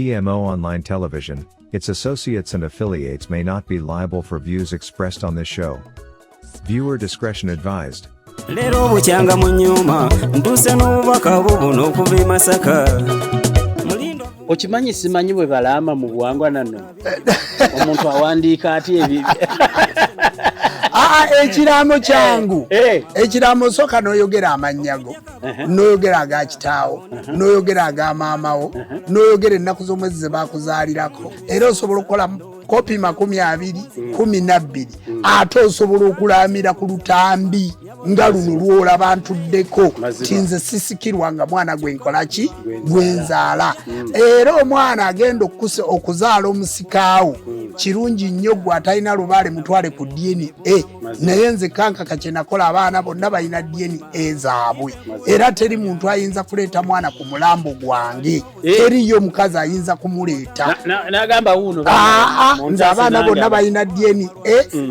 TMO Online Television, its associates and affiliates may not be liable for views expressed on this show. Viewer discretion advised. Leero obukyanga mu nnyuma ntuuse n'obubaka bubuno okuva e Masaka. Mulindo. Okimanyi simanyi bwe balaama mu buwangwa nanno omuntu awandiika ati ebi Aa, ekiraamo kyangu. Ekiraamo soka n'oyogera amannya go, n'oyogera aga kitaawo, n'oyogera aga maamawo, n'oyogera ennaku z'omwezi ze bakuzaalirako. Era osobola okukola kopi 20, 12. Ate osobola okulaamira ku lutambi nga luno lw'olaba ntuddeko. Mazima. Ti nze sisikirwa nga mwana gwe nkola ki gwenzaala. Era omwana agenda okuzaala omusikaawo, kirungi nnyo gwe atalina lubaale mutwale ku DNA. Naye nze kankaka kye nakola, abaana bonna balina DNA zaabwe, era teri muntu ayinza kuleeta mwana ku mulambo gwange. Teriyo omukazi ayinza kumuleeta. N'agamba wuuno. Aa, nze abaana bonna balina DNA,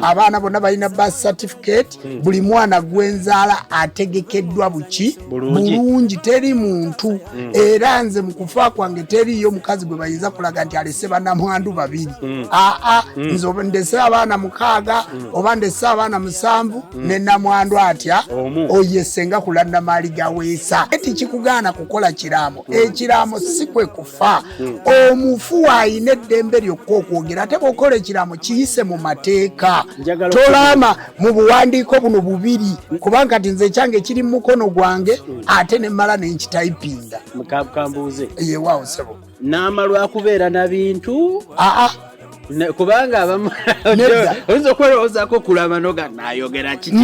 abaana bonna balina birth certificate. Buli mwana gwenzaala ategekeddwa buki? Bulungi. Bulungi, teri muntu. Era nze mu kufa kwange teriyo mukazi gwe bayinza kulaga nti alese bannamwandu babiri. Aa, nze oba ndese abaana 6 oba ndese abaana 7 ne namwandu atya? Omu. Oye senga kulanna gaweesa. Tikikugaana kukola kiraamo. Ekiraamo si kwe kufa. Omufu ayina eddembe lyokka okwogera. Ate bw'okola ekiraamo kiyise mu mateeka. Njagala Tolaama mu buwandiiko buno bubiri, kubanga kati nze ekyange kiri mu mukono gwange, ate ne mmala ne nkitayipinga. Kambuuze. Yewaawo sebo. Naama lwakubeera na bintu? Aa. Kubanga abamu Nedda. oyinza okwerowoozaako okulama noga nayogera kiki?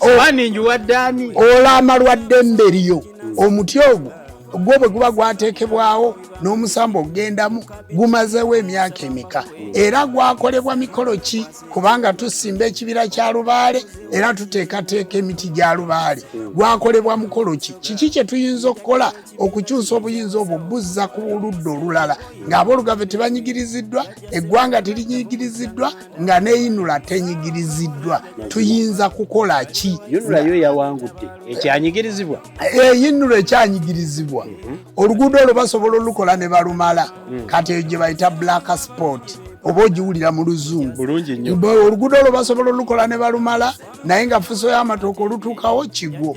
Siwani njuwadde ani? Olaama lwa ddembe lyo. Omuti ogwo gwo bwe guba gwateekebwawo n'omusambo ogugendamu gumazeewo emyaka emeka? Era gwakolebwa mikolo ki? Kubanga tusimba ekibira kya lubaale era tuteekateeka emiti gya lubaale. Gwakolebwa mukolo ki? Kiki kye tuyinza okukola okukyusa obuyinza obwo buzza ku ludda olulala ng'aboolugave tebanyigiriziddwa, eggwanga terinyigiriziddwa, nga n'eyinula tenyigiriziddwa? Tuyinza kukola ki? Yunulayo yawangudde ekyanyigirizibwa. Eyinnulo ekyanyigirizibwa, oluguudo olwo basobola olukola ne balumala. Kati eyo gye bayita black spot, oba ogiwulira mu Luzungu. Bulungi nnyo. Oluguudo olwo basobola olukola ne balumala, naye nga fuso y'amatooka olutuukawo kigwo,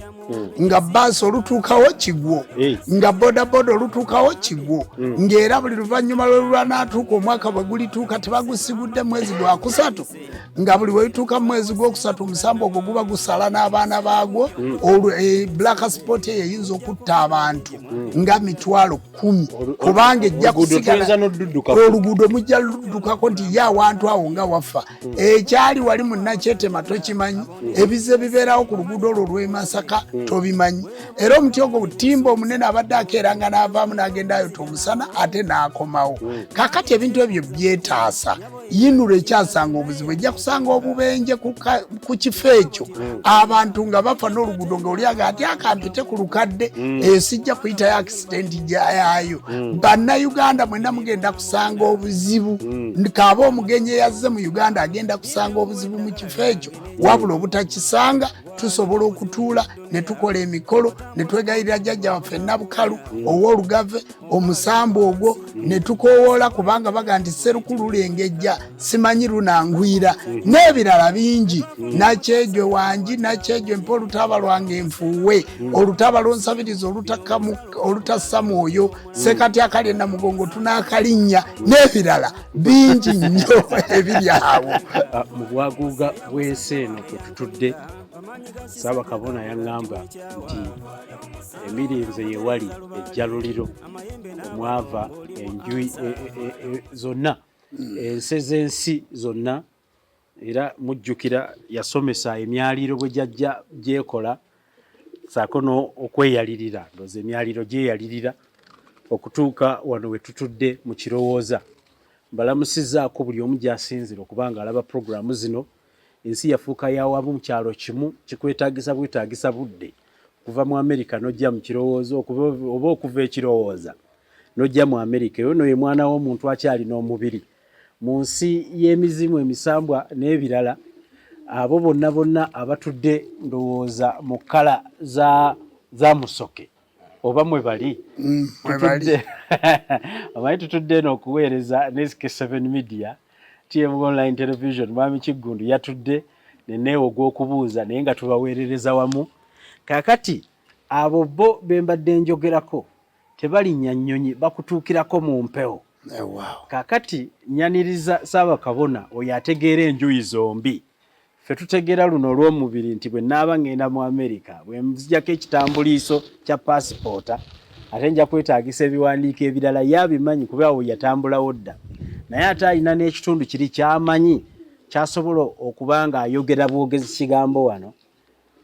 nga baasi olutuukawo kigwo, nga bodaboda olutuukawo kigwo, ng'era buli luvannyuma lwe lwanaatuuka omwaka bwe gulituuka tebagusigudde mwezi gwakusatu, nga buli wetuuka mu mwezi gwokusatu omusambo ogwo guba gusala n'abaana baagwo. Olwo black spot eyo eyinza okutta abantu nga 100,000, kubanga ejja Oluguudo kusigala. tuyinza n'oduddukako. Oluguudo mujja luddukako nti ye awantu awo nga wafa. Ekyali wali munnakyetema tokimanyi, ebize bibeerawo ku luguudo olwo lw'e Masaka tobimanyi. Era omuti ogwo butimba omunene abadde akeeranga n'avaamu n'agenda ayota omusana ate n'akomawo. Kakati ebintu ebyo byetaasa yinula ekyasanga obuzibu, ejja kusanga obubenje ku kifo ekyo, abantu nga bafa n'oluguudo nga oliaga ati akampite ku lukadde, eyo sijja kuyitayo accident yayo. Bannayuganda mwenna mugenda kusanga obuzibu. Kaaba omugenyi eyazze mu Uganda agenda kusanga obuzibu mu kifo ekyo. Wabula obutakisanga, tusobola okutuula ne tukola emikolo ne twegayirira jjajja waffe Nabukalu ow'olugave, omusambu ogwo ne tukowoola, kubanga baga nti serukulu lengejja simanyi lunangwira n'ebirala bingi. Nakyejwe wangi, nakyejwe mpa olutaba lwange nfuuwe olutaba lwonsabiriza olutassa mwoyo sekati akali enamugongo tunaakalinnya n'ebirala bingi nnyo ebiri awo. Ah, mu bwaguuga bw'ensi eno kwe tutudde, Ssaabakabona yaŋŋamba nti emirinze yewali ejjaluliro omwava enjuyi zonna, ense z'ensi zonna. Era mujjukira yasomesa emyaliiro bwe gyajja gyekola saako n'okweyalirira. Ndowooza emyaliiro gyeyalirira okutuuka wano we tutudde mu kirowooza. Mbalamusizzaako buli omu gy'asinzira okuba nga alaba pulogulaamu zino. Ensi yafuuka ya wamu mu kyalo kimu, kikwetaagisa bwetaagisa budde okuva mu Amerika n'ojja mu kirowoozo, oba okuva ekirowooza n'ojja mu Amerika. Eyo no ye mwana w'omuntu akyalina omubiri mu nsi y'emizimu, emisambwa n'ebirala. Abo bonna bonna abatudde ndowooza mu kkala za musoke. Oba mwe bali? Mwe bali. Omanyi tutudde eno okuweereza ne SK7 Media, TM Online Television. Mwami Kiggundu yatudde neneewo ogw'okubuuza, naye nga tubaweerereza wamu. Kaakati abo bo be mbadde njogerako tebalinnya nnyonyi, bakutuukirako mu mpewo. Kaakati nyaniriza Ssaabakabona oyo ategeera enjuyi zombi. Ffe tutegeera luno olw'omubiri nti bwe naaba ngenda mu Amerika, bwe nzijako ekitambuliiso kya paasipoota, ate nja kwetaagisa ebiwandiiko ebirala. Ye abimanyi kuba awo yatambulawo dda, naye ate alina n'ekitundu kiri ky'amanyi ky'asobola okuba ng'ayogera bwogezi kigambo wano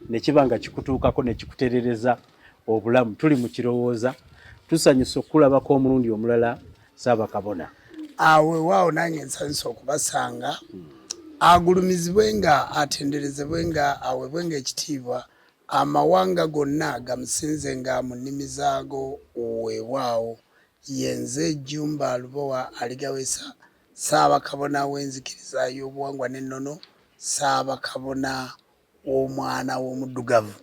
ne kiba nga kikutuukako ne kikuterereza obulamu. Tuli mu kirowooza, tusanyusa okukulabako omulundi omulala, Ssaabakabona. Weewaawo, nange nsanyusa okubasanga. Agulumizibwe nga atenderezebwe nga aweebwe nga ekitiibwa, amawanga gonna gamusinze nga mu nnimi zaago. Weewaawo, ye nze Jjumba Lubowa Aligawesa, Ssaabakabona w'enzikiriza y'obuwangwa n'ennono, Ssaabakabona w'omwana w'omuddugavu.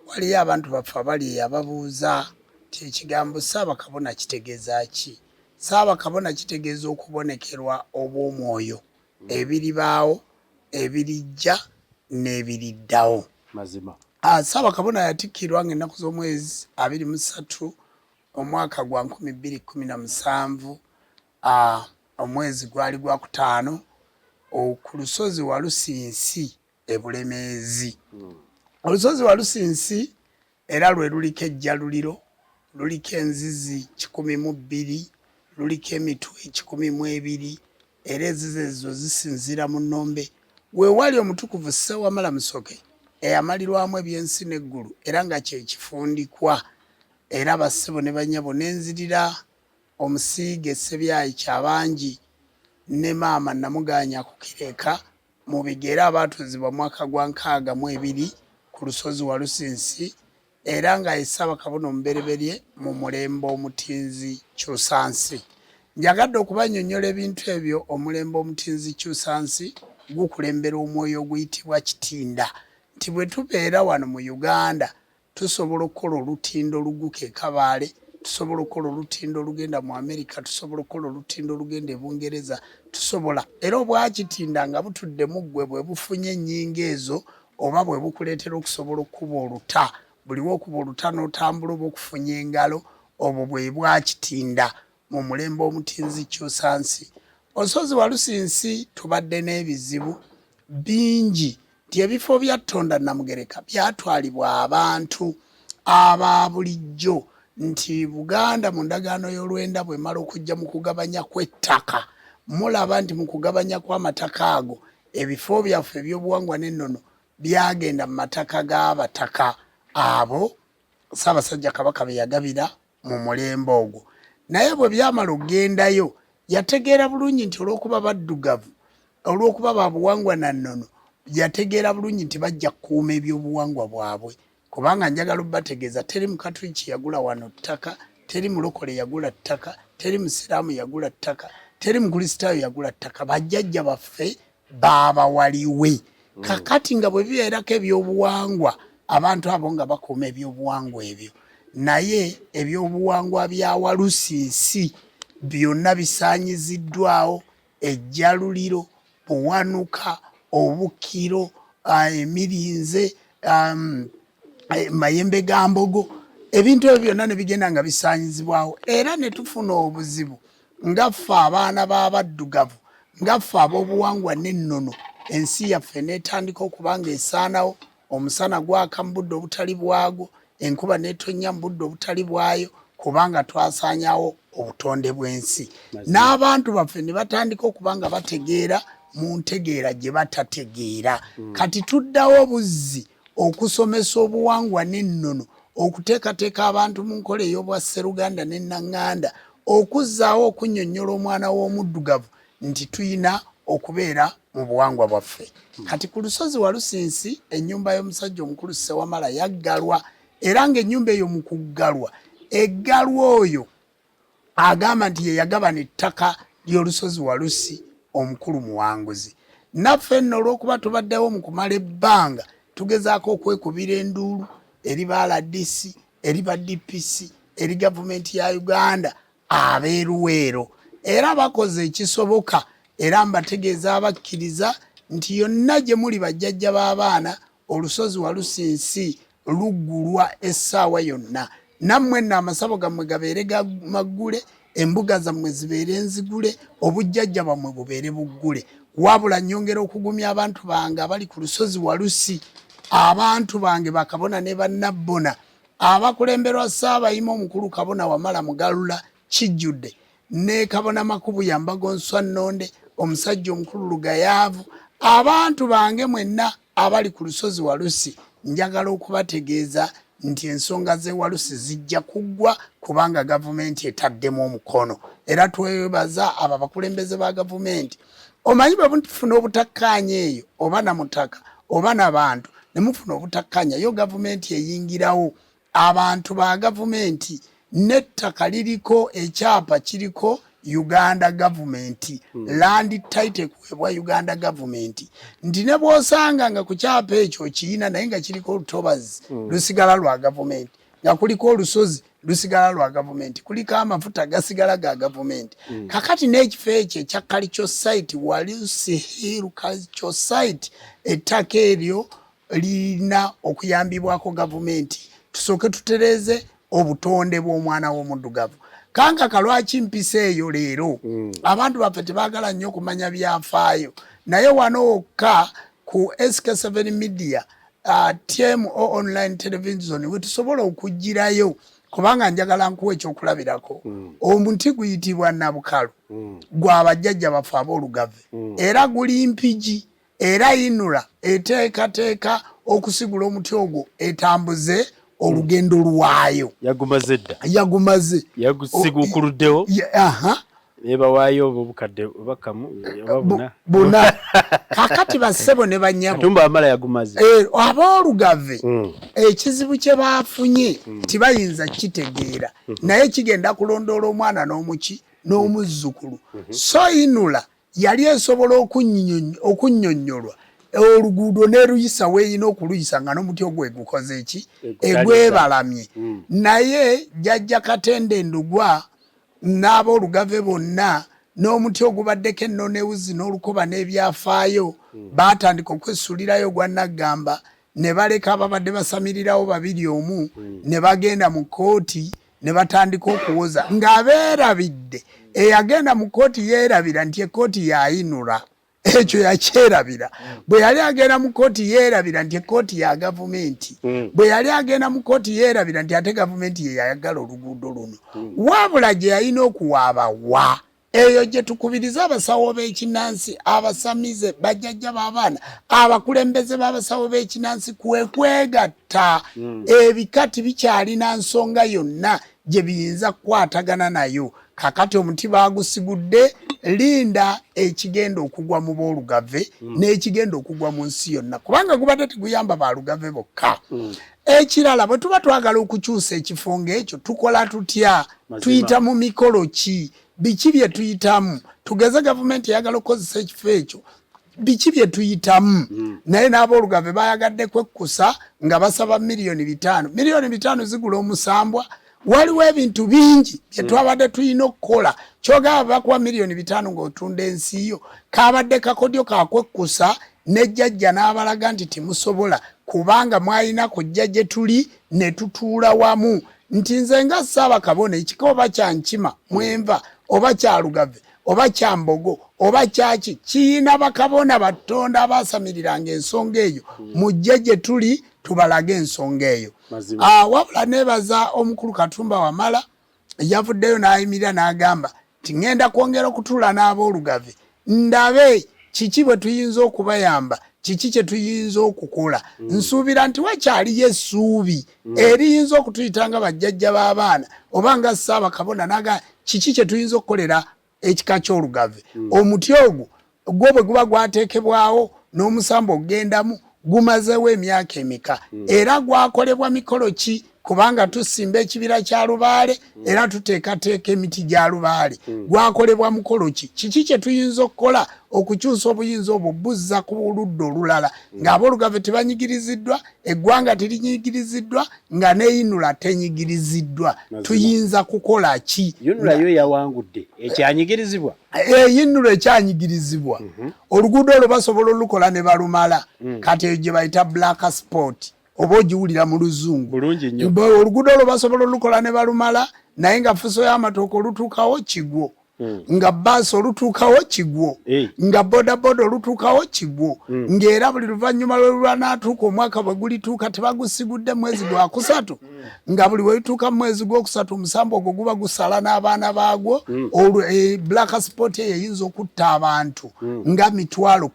Waliyo abantu baffe abali eyo ababuuza nti ekigambo Ssaabakabona kitegeeza ki? Ssaabakabona kitegeeza okubonekerwa obw'omwoyo, ebiribaawo, ebirijja n'ebiriddawo. Mazima. Ssaabakabona yatikkirwa ng'ennaku z'omwezi 23 omwaka gwa 2017, omwezi gwali gwa kutaano, ku lusozi Walusinsi e Bulemeezi. Olusozi Walusinsi era lwe luliko ejjaluliro, luliko enzizi 102, luliko emitwe 102, era enzizi ezo zisinziira mu nnombe. We wali omutukuvu Ssewamala Musoke eyamalirwamu ebyensi n'eggulu, era nga kye kifundikwa. Era bassebo ne bannyabo, ne nzirira omusiige Ssebyayi Kyabangi ne maama Namuganya Kukireeka mu bigere, abaatuuzibwa mwaka gwa 62 ku lusozi Walusinsi, era nga ye Ssaabakabona omubereberye mu mulembe omutinzi Kyusansi. Njagadde okubannyonnyola ebintu ebyo. Omulembe omutinzi Kyusansi gukulembera omwoyo oguyitibwa Kitinda, nti bwe tubeera wano mu Uganda tusobola okukola olutindo oluguka e Kabaale, tusobola okukola olutindo olugenda mu Amerika, tusobola okukola olutindo olugenda e Bungereza, tusobola. Era obwakitinda nga butudde mu ggwe bwe bufunye ennyingo ezo, oba bwe bukuleetera okusobola okukuba oluta. Buli w'okuba oluta n'otambula oba okufunya engalo, obwo bwe bwakitinda mu mulembe omutinzi Kyusansi. Olusozi Walusinsi tubadde n'ebizibu bingi nti ebifo bya Ttonda Namugereka byatwalibwa abantu aba bulijjo, nti Buganda mu ndagaano y'olwenda bwemala okujja mu kugabanya kw'ettaka, mulaba nti mu kugabanya kw'amataka ago ebifo byaffe ebyobuwangwa n'ennono byagenda mu mataka g'abataka abo Ssaabasajja Kabaka be yagabira mu mulembe ogwo. Naye bwe byamala okugendayo, yategeera bulungi nti olw'okuba baddugavu, olw'okuba ba buwangwa na nnono, yategeera bulungi nti bajja kukuuma ebyobuwangwa bwabwe. Kubanga njagala obategeeza, teri Mukatuliki yagula wano ttaka, teri mulokole yagula ttaka, teri musiraamu yagula ttaka, teri mukristaayo yagula ttaka. Bajjajja baffe baabawaliwe. Kakati nga bwe bibeerako ebyobuwangwa, abantu abo nga bakuuma ebyobuwangwa ebyo, naye ebyobuwangwa bya Walusinsi byonna bisaanyiziddwawo. Ejjaluliro, Buwanuka, Obukiro, Emirinze, Mayembe ga Mbogo, ebintu ebyo byonna ne bigenda nga bisaanyizibwawo. Era ne tufuna obuzibu nga ffe abaana b'abaddugavu, nga ffe ab'obuwangwa n'ennono, ensi yaffe n'etandika okuba nga esaanawo. Omusana gwaka mu budde obutali bwagwo, enkuba n'etonnya mu budde obutali bwayo, kubanga twasaanyawo obutonde bw'ensi. N'abantu baffe ne batandika okuba nga bategeera mu ntegeera gye batategeera. Kati tuddawo buzzi okusomesa obuwangwa n'ennono, okuteekateeka abantu mu nkola ey'obwa Sseruganda ne Nnaŋŋanda, okuzzaawo okunnyonnyola omwana w'omuddugavu nti tuyina okubeera mu buwangwa bwaffe. Kati ku lusozi Walusinsi ennyumba y'omusajja omukulu Ssewamala yaggalwa, era ng'ennyumba eyo mu kuggalwa eggalwa oyo agamba nti ye yagabana ettaka ly'olusozi Walusi omukulu Muwanguzi. Naffe nno olw'okuba tubaddewo mu kumala ebbanga tugezaako okwekubira enduulu eri ba RDC, eri ba DPC, eri gavumenti ya Uganda abeeruweero, era bakoze ekisoboka. Era mbategeeza abakkiriza nti yonna gye muli bajjajja b'abaana, olusozi Walusinsi luggulwa essaawa yonna. Nammwe nno amasabo gammwe gabeere maggule, embuga zammwe zibeere nzigule, obujjajja bwammwe bubeere buggule. Wabula nnyongera okugumya abantu bange abali ku lusozi Walusi, abantu bange bakabona ne bannabbona abakulemberwa Ssaabayima omukulu Kabona Wamala Mugalula Kijjudde ne Kabona Makubuya Mbago Nswa Nnonde, omusajja omukulu Lugayaavu. Abantu bange mwenna abali ku lusozi Walusi, njagala okubategeeza nti ensonga z'e Walusi zijja kuggwa kubanga gavumenti etaddemu omukono. Era twebaza abo abakulembeze ba gavumenti. Omanyi bwe mufuna obutakkaanya eyo oba na mutaka oba na bantu ne mufuna obutakkaanya, yo gavumenti eyingirawo. Abantu ba gavumenti n'ettaka liriko ekyapa kiriko Uganda gavumenti, land title ekuweebwa Uganda gavumenti, nti ne bw'osanga nga ku kyapa ekyo okiyina naye nga kiriko olutobazi, lusigala lwa gavumenti, nga kuliko olusozi lusigala lwa gavumenti, kuliko amafuta gasigala ga gavumenti. Kakati n'ekifo ekyo ekya culture site, Walusi Hill culture site, ettaka eryo lirina okuyambibwako gavumenti tusooke tutereeze obutonde bw'omwana w'omuddugavu. Kankaka lwaki mpisa eyo leero? Abantu baffe tebaagala nnyo okumanya byafaayo, naye wano wokka ku SK7 Media, TMO online television, we tusobola okugirayo, kubanga njagala nkuwa ekyokulabirako. Omuti guyitibwa Nabukalu, gwa bajjajja baffe aboolugave, era guli Mpigi, era inura eteekateeka okusigula omuti ogwo etambuze olugendo lwayo. Yagumaze dda. Yagumaze. Yagusiguukuluddewo. Nebawaayo obukadde oba kamu oba buna. Buna. Kakati bassebo ne bannyabo, Katumba Wamala yagumaze. Aboolugave ekizibu kye baafunye tibayinza kitegeera, naye kigenda kulondoola omwana n'omuki n'omuzzukulu. So inula yali esobola okunnyonnyolwa oluguudo n'eruyisa weeyina okuluyisa nga n'omuti ogwo egukoze eki egwebalamye. Naye jjajja Katende Ndugwa n'aboolugave bonna n'omuti ogubaddeko ennono ewuzi n'olukoba n'ebyafaayo baatandika okwesuulirayo ogwa naggamba, ne baleka ababadde basamirirawo babiri omu, ne bagenda mu kkooti ne batandika okuwoza nga beerabidde. Eyagenda mu kkooti yeerabira nti ekkooti yayinula, ekyo yakyerabira. Bwe yali agenda mu kkooti yeerabira nti ekkooti ya gavumenti. Bwe yali agenda mu kkooti yeerabira nti ate gavumenti ye yayagala oluguudo luno. Wabula gye yalina okuwaaba wa eyo gye tukubiriza abasawo b'ekinansi, abasamize, bajjajja b'abaana, abakulembeze b'abasawo b'ekinansi kwe kwegatta. Ebika tibikyalina nsonga yonna gye biyinza kukwatagana nayo. Kakati omuti baagusigudde, linda ekigenda okugwa mu boolugave n'ekigenda okugwa mu nsi yonna, kubanga gubadde teguyamba baalugave bokka. Ekirala, bwe tuba twagala okukyusa ekifo ng'ekyo tukola tutya? Tuyita mu mikolo ki? Biki bye tuyitamu? Tugeze gavumenti eyagala okukozesa ekifo ekyo, biki bye tuyitamu? Naye n'aboolugave bayagadde kwekkusa nga basaba 5 miliyoni. 5 miliyoni zigula omusambwa. Waliwo ebintu bingi bye twabadde tulina okukola. Kyogaba bakuwa 5 miliyoni ng'otunda ensi yo, kabadde kakodyo kakwekkusa nejjajja n'abalaga nti temusobola, kubanga mwalina kujja gye tuli ne tutuula wamu nti nze nga Ssaabakabona, ekika oba kya Nkima mwenva oba kya Lugave oba kya Mbogo oba kyaki, kiyina bakabona batonda abaasamiriranga ensonga eyo, mujje gye tuli tubalage ensonga eyo. Wabula neebaza omukulu Katumba Wamala, yavuddeyo n'ayimirira n'agamba nti ŋŋenda kwongera okutuula n'aboolugave ndabe kiki bwe tuyinza okubayamba, kiki kye tuyinza okukola. Nsuubira nti wakyaliyo essuubi eriyinza okutuyita nga bajjajja b'abaana oba nga Ssaabakabona naga kiki kye tuyinza okukolera ekika ky'Olugave. Omuti ogwo gwo bwe guba gwateekebwawo n'omusambu okugendamu gumazeewo emyaka emeka? Era gwakolebwa mikolo ki? Kubanga tusimba ekibira kya lubaale, era tuteekateeka emiti gya lubaale. Gwakolebwa mukolo ki? Kiki kye tuyinza okukola? okukyusa obuyinza obwo buzza ku ludda olulala, ng'aboolugave tebanyigiriziddwa, eggwanga terinyigiriziddwa, nga ne UNRA tenyigiriziddwa. Tuyinza kukola ki? UNRA yo yawangudde, ekyanyigirizibwa. UNRA ekyanyigirizibwa. Oluguudo olwo basobola olukola ne balumala. Kati eyo gye bayita black spot, oba ogiwulira mu Luzungu. Bulungi nnyo. Oluguudo olwo basobola olukola ne balumala, naye nga fuso y'amatooke olutuukawo kigwo, nga baasi olutuukawo kigwo, nga bodaboda olutuukawo kigwo, ng'era buli luvannyuma lwe lwanaatuuka omwaka bwe gulituuka tebagusigudde mwezi gwakusatu, nga buli welutuuka mu mwezi gwokusatu omusambu ogwo guba gusala n'abaana baagwo. Olwo black spot eyo eyinza okutta abantu nga 100,000,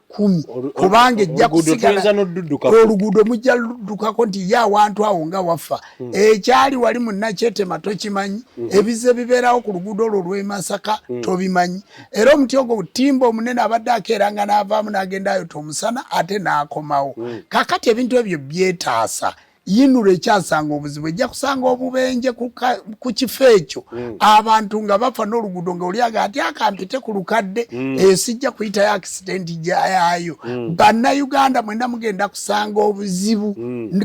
kubanga ejja Oluguudo kusigala tuyinza n'oduddukako. Oluguudo mujja luddukako nti ye awantu awo nga wafa. Ekyali wali mu Nakyetema tokimanyi, ebize bibeerawo ku luguudo olwo lw'e Masaka tobimanyi. Era omuti ogwo timba omunene abadde akeeranga n'avaamu n'agenda ayota omusana ate n'akomawo. Kakati ebintu ebyo byetaasa. UNRA ekyasanga obuzibu, ejja kusanga obubenje ku kifo ekyo, abantu nga bafa n'oluguudo nga olyaga ati akampite ku lukadde, eyo sijja kuyitayo accident yaayo. Bannayuganda mwenna mugenda kusanga obuzibu.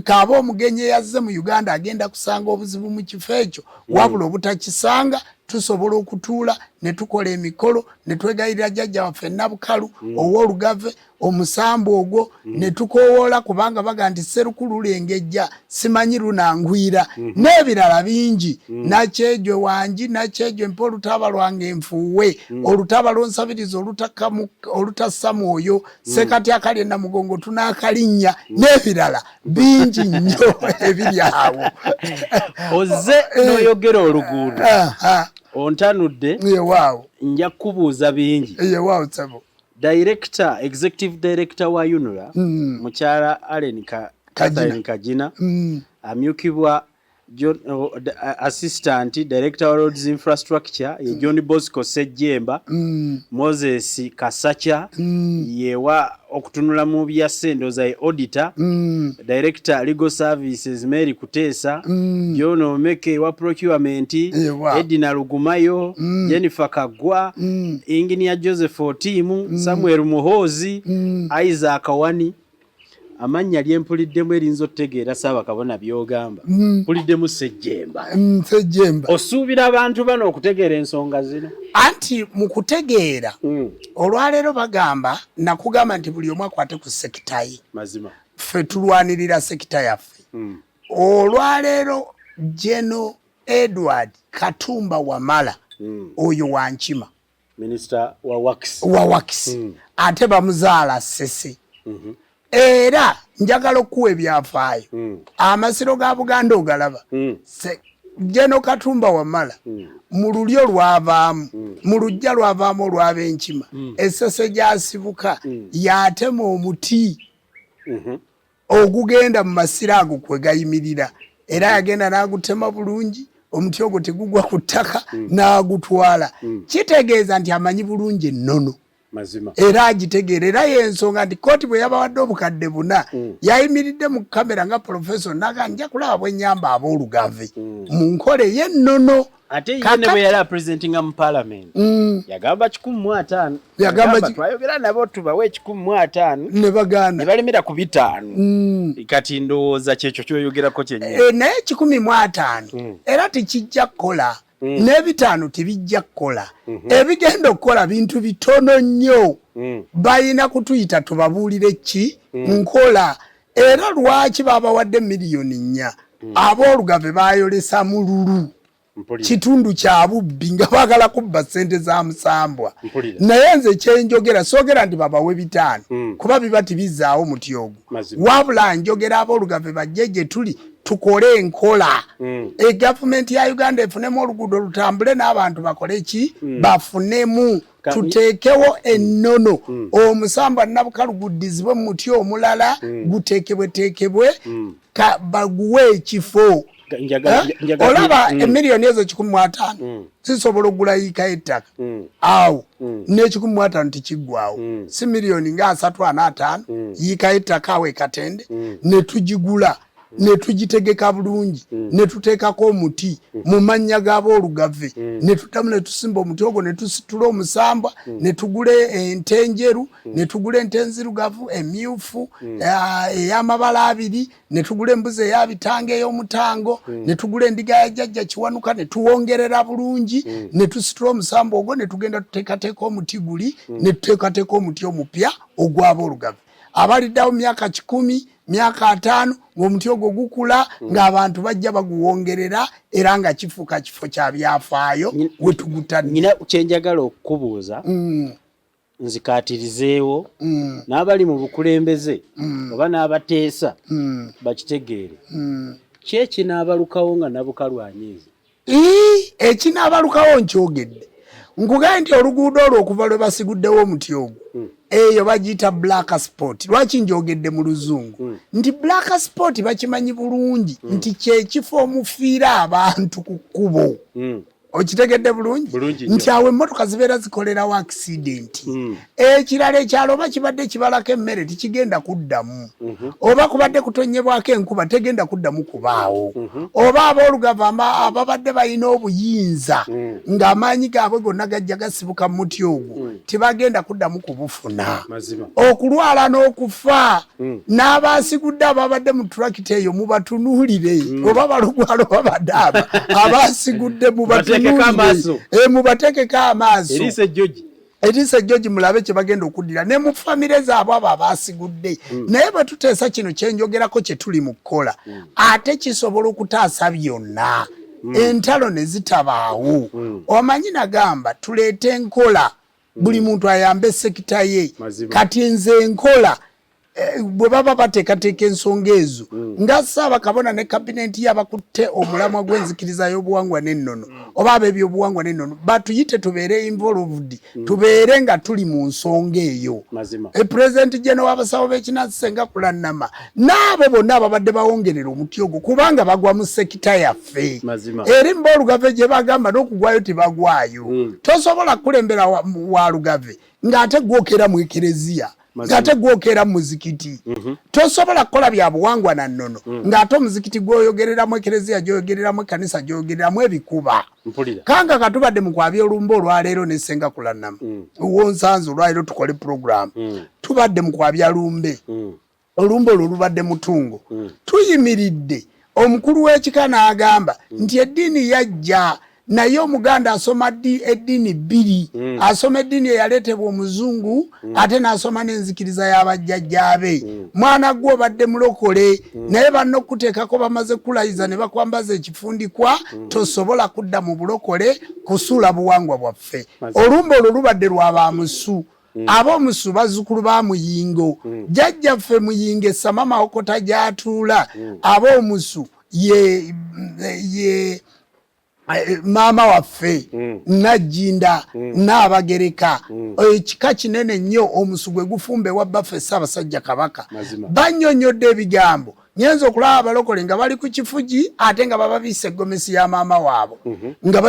Kaaba omugenyi eyazze mu Uganda agenda kusanga obuzibu mu kifo ekyo. Wabula obutakisanga, tusobola okutuula ne tukola emikolo ne twegayirira jjajja waffe Nabukalu ow'Olugave, omusambu ogwo ne tukowoola, kubanga baga nti Sserukulu lengejja simanyi lunangwira, n'ebirala bingi. Nakyejwe wangi, nakyejwe mpa olutaaba lwange nfuuwe, olutaaba lwonsabiriza olutassa mwoyo, sekati akali enamugongo tunaakalinnya, n'ebirala bingi nnyo ebiri awo. Ozze n'oyogera oluguudo, ontanudde. Yewaawo. Nja kukubuuza bingi. Yewaawo ssebo. Director, executive director wa UNRA, mukyala Allen Kagina. Catherine Kagina, amyukibwa John, assistant director wa roads infrastructure ye John Bosco Sejjemba, Moses Kasacha yewa okutunula mu bya ssendoza ye auditor, director legal services Mary Kuteesa, John Omeke wa procurement, Edina Lugumayo, Jennifer Kagwa, Engineer Joseph Otimu, Samuel Muhoozi, Isaac Wani. Amannya lyempuliddemu erinza otutegeera Ssaabakabona by'ogamba, mpuliddemu Sejjemba. Sejjemba. Osuubira abantu bano okutegeera ensonga zino? Anti mu kutegeera, olwaleero bagamba, nakugamba nti buli omu akwate ku sector ye. Mazima. Ffe tulwanirira sector yaffe. Olwaleero General Edward Katumba Wamala, oyo wankima. Minisita wa Works. Wa Works. Ate bamuzaala Ssese. Era njagala okukuwa ebyafaayo. Amasiro ga Buganda ogalaba. General Katumba Wamala mu lulyo lwavaamu, mu luggya lwavaamu olw'Abenkima, Essese gy'asibuka, yatema omuti ogugenda mu masiro ago kwe gayimirira, era yagenda n'agutema bulungi, omuti ogwo tegugwa ku ttaka, n'agutwala. Kitegeeza nti amanyi bulungi ennono. Mazima. Era agitegeera, era yensonga nti kooti bwe yabawadde 4,000, yayimiridde mu kamera nga professor naga nja kulaba bwe nnyamba aboolugave mu nkola ey'ennono. Ate ye ne bwe yali apresentinga mu parliament, yagamba 150. Yagamba twayogera nabo tubawe 150. Ne bagaana. Ne balemera ku 5. Kati ndowooza kyekyo kyoyogerako kyennyini. Naye 150 era tekijja kukola, n'ebitaano tebijja kukola. Ebigenda okukola bintu bitono nnyo. Balina kutuyita tubabuulire ki nkola, era lwaki babawadde 4 miliyoni. Aboolugave bayolesa mululu. Kitundu kya bubbi nga baagala kubba ssente za musambwa. Naye nze kyenjogera, soogera nti babawe 5, kuba biba tibizaawo muti ogwo. Wabula njogera aboolugave bajje gye tuli tukole enkola. Egavumenti ya Uganda efunemu oluguudo lutambule n'abantu bakole ki, bafunemu. Tuteekewo ennono, omusambwa Nabukalu guddizibwe mu muti omulala, guteekebweteekebwe, baguwe ekifo. Njagala Olaba, emiliyoni ezo 150 zisobola okugula yiika y'ettaka awo, n'150 tekiggwawo. Si miliyoni nga 3 4 5, yiika y'ettaka awo ekatende ne tugigula. ne tugitegeka bulungi ne tuteekako omuti mu mannya g'aboolugave ne tuddamu ne tusimba omuti ogwo ne tusitula omusambwa ne tugula ente enjeru ne tugula ente enzirugavu emyufu ey'amabala abiri ne tugula embuzi ey'abitango ey'omutango ne tugula endiga ya jjajja Kiwanuka ne tuwongerera bulungi ne tusitula omusambwa ogwo ne tugenda tuteekateeka omuti guli ne tuteekateeka omuti omupya ogw'aboolugave abaliddawo myaka 100 myaka 50 ng'omuti ogwo gukula ng'abantu bajja baguwongerera era nga kifuuka kifo kya byafaayo we tugutanira. Nina kyenjagala okukubuuza nzikaatirizeewo n'abali mu bukulembeze oba n'abateesa bakitegeere. Ki ekinaabalukawo nga Nabukalu anyiize? Ekinaabalukawo nkyogedde. Nkugambye nti oluguudo olwo okuva lwe basiguddewo omuti ogwo eyo bagiyita black spot. Lwaki njogedde mu luzungu? Nti black spot bakimanyi bulungi nti kyekifo omufiira abantu ku kkubo. Okitegedde bulungi? Bulungi nnyo. Nti awo emmotoka zibeera zikolerawo accident. Ekirala ekyalo oba kibadde kibalako emmere tikigenda kuddamu. Oba kubadde kutonnyebwako enkuba tegenda kuddamu kubaawo. Oba aboolugave ababadde balina obuyinza ng'amaanyi gaabwe gonna gajja gasibuka mu muti ogwo tebagenda kuddamu kubufuna. Okulwala n'okufa n'abasigudde ababadde mu tulakita eyo mubatunuulire oba balugwala oba badaaba abasigudde Mubateekeko amaaso. Mubateekeko amaaso. Eriiso ejjogi. Eriiso ejjogi mulabe kye bagenda okuddira ne mu famire zaabwe abo abasigudde. Naye bwe tuteesa kino kyenjogerako kye tuli mu kukola ate kisobola okutaasa byonna entalo ne zitabaawo. Omanyi nagamba tuleete enkola buli muntu ayambe sekita ye. Kati nze enkola bwe baba bateekateeka ensonga ezo nga Ssaabakabona ne kabinenti ye abakutte omulamwa gw'enzikiriza y'obuwangwa n'ennono oba ab'ebyobuwangwa n'ennono batuyite tubeere involved tubeere nga tuli mu nsonga eyo. President General w'abasawo b'ekinansi Ssenga Kulannama n'abo bonna ababadde bawongerera omuti ogwo kubanga bagwa mu sekita yaffe. Eri mboolugave gye bagamba n'okugwayo tebagwayo. Tosobola kukulembera wa Lugave ng'ate gwokera mu ekereziya ng'ate gwokera mu muzikiti. Tosobola kukola bya buwangwa na nnono ng'ate omuzikiti gw'oyogereramu ekereziya gy'oyogereramu ekkanisa gy'oyogereramu ebikuba. Kanga katubadde mu kwabya olumbe olwaleero ne Ssenga Kulannama wonsanze olwaleero tukole pulogulaamu. Tubadde mu kwabya lumbe. Olumbe olwo lubadde mutungo. Tuyimiridde omukulu w'ekika n'agamba nti eddiini yajja naye Omuganda asoma eddiini bbiri. Asoma eddiini eyaleetebwa omuzungu ate n'asoma n'enzikiriza y'abajjajjaabe. Mwana gwe obadde mulokole naye banno okuteekako bamaze kulayiza ne bakwambaza ekifundikwa tosobola kudda mu bulokole kusuula buwangwa bwaffe. Olumbe olwo lubadde lwa ba musu. Ab'omusu bazzukulu ba Muyingo. Jjajjaffe Muyingo essama Mawokota gy'atuula ab'omusu ye maama waffe Najjinda Nnaabagereka. Ekika kinene nnyo omusu gwe gufumba ewa bbaffe Ssaabasajja Kabaka. Bannyonnyodde ebigambo. Nyenza okulaba abalokole nga bali ku kifugi ate nga bababisse egomesi ya maama waabwe nga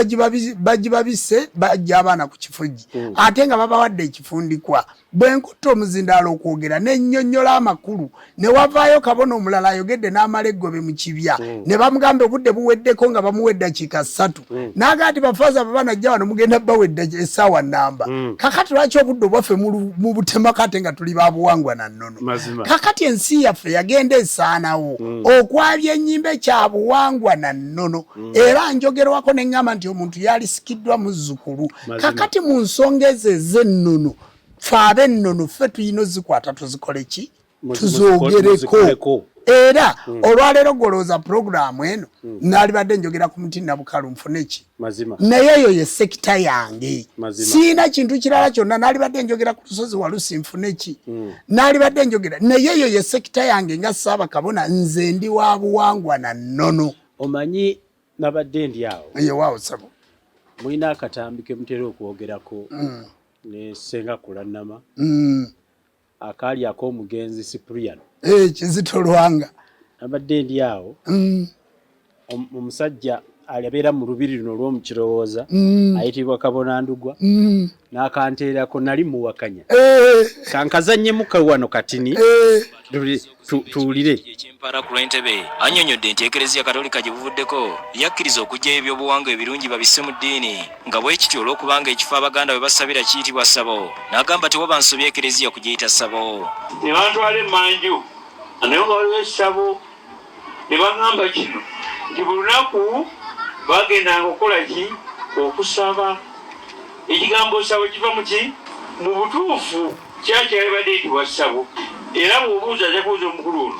bagibabisse bajja abaana ku kifugi ate nga babawadde ekifundikwa. Bwe nkutta omuzindaalo okwogera ne nnyonnyola amakulu ne wavaayo kabona omulala ayogedde n'amala eggobe mu kibya ne bamugamba obudde buweddeko nga bamuwa eddakiika 3 n'agamba nti bafaaza baba najja wano mugenda bawa essaawa nnamba. Kakati lwaki obudde obwaffe mubutemako ate nga tuli ba buwangwa na nnono? Kakati ensi yaffe yagenda esaanawo okwabya ennyimbe kya buwangwa na nnono. Era njogerwako ne ŋŋamba nti omuntu yalisikiddwa muzzukulu. Kakati mu nsonga ezo ez'ennono ffe ab'ennono ffe tulina ozikwata tuzikole ki? Tuzoogereko. Era olwaleero gw'olowooza pulogulaamu eno naalibadde njogera ku muti Nabukalu nfune ki? Naye eyo ye sekita yange. Siina kintu kirala kyonna. Naalibadde njogera ku lusozi Walusi nfune ki? Naalibadde njogera naye eyo ye sekita yange nga Ssaabakabona nze ndi wa buwangwa na nnono. Omanyi nabadde ndi awo. Yewaawo ssebo. Mulina akatambi ke mutera okwogerako ne Ssenga Kulannama. Akaali ak'omugenzi Cyprian. Kizito Lwanga. Nabadde ndi awo. Omusajja abeera mu lubiri luno olw'omukirowooza ayitibwa Kabona Ndugwa n'akanteerako nali muwakanya. Kankazannyemu wano katini tuwulire. Ekyempara ku lw'Entebe annyonnyodde nti Ekereziya Katolika gye buvuddeko yakkiriza okuggyayo ebyobuwangwa ebirungi babisse mu ddiini nga bwe kityo olw'okubanga ekifo Abaganda we basabira kiyitibwa ssabo n'agamba tewaba nsobi Ekereziya kugiyita ssabo. Ne bantwala emmanju naye nga waliwo essabo ne baŋŋamba kino nti buli lunaku bagendanga okukola ki? Okusaba. Ekigambo ssabo kiva mu ki? Mu butuufu kyaki yalibadde eyitibwa ssabo era bw'obuuza ajja kubuuza omukulu ono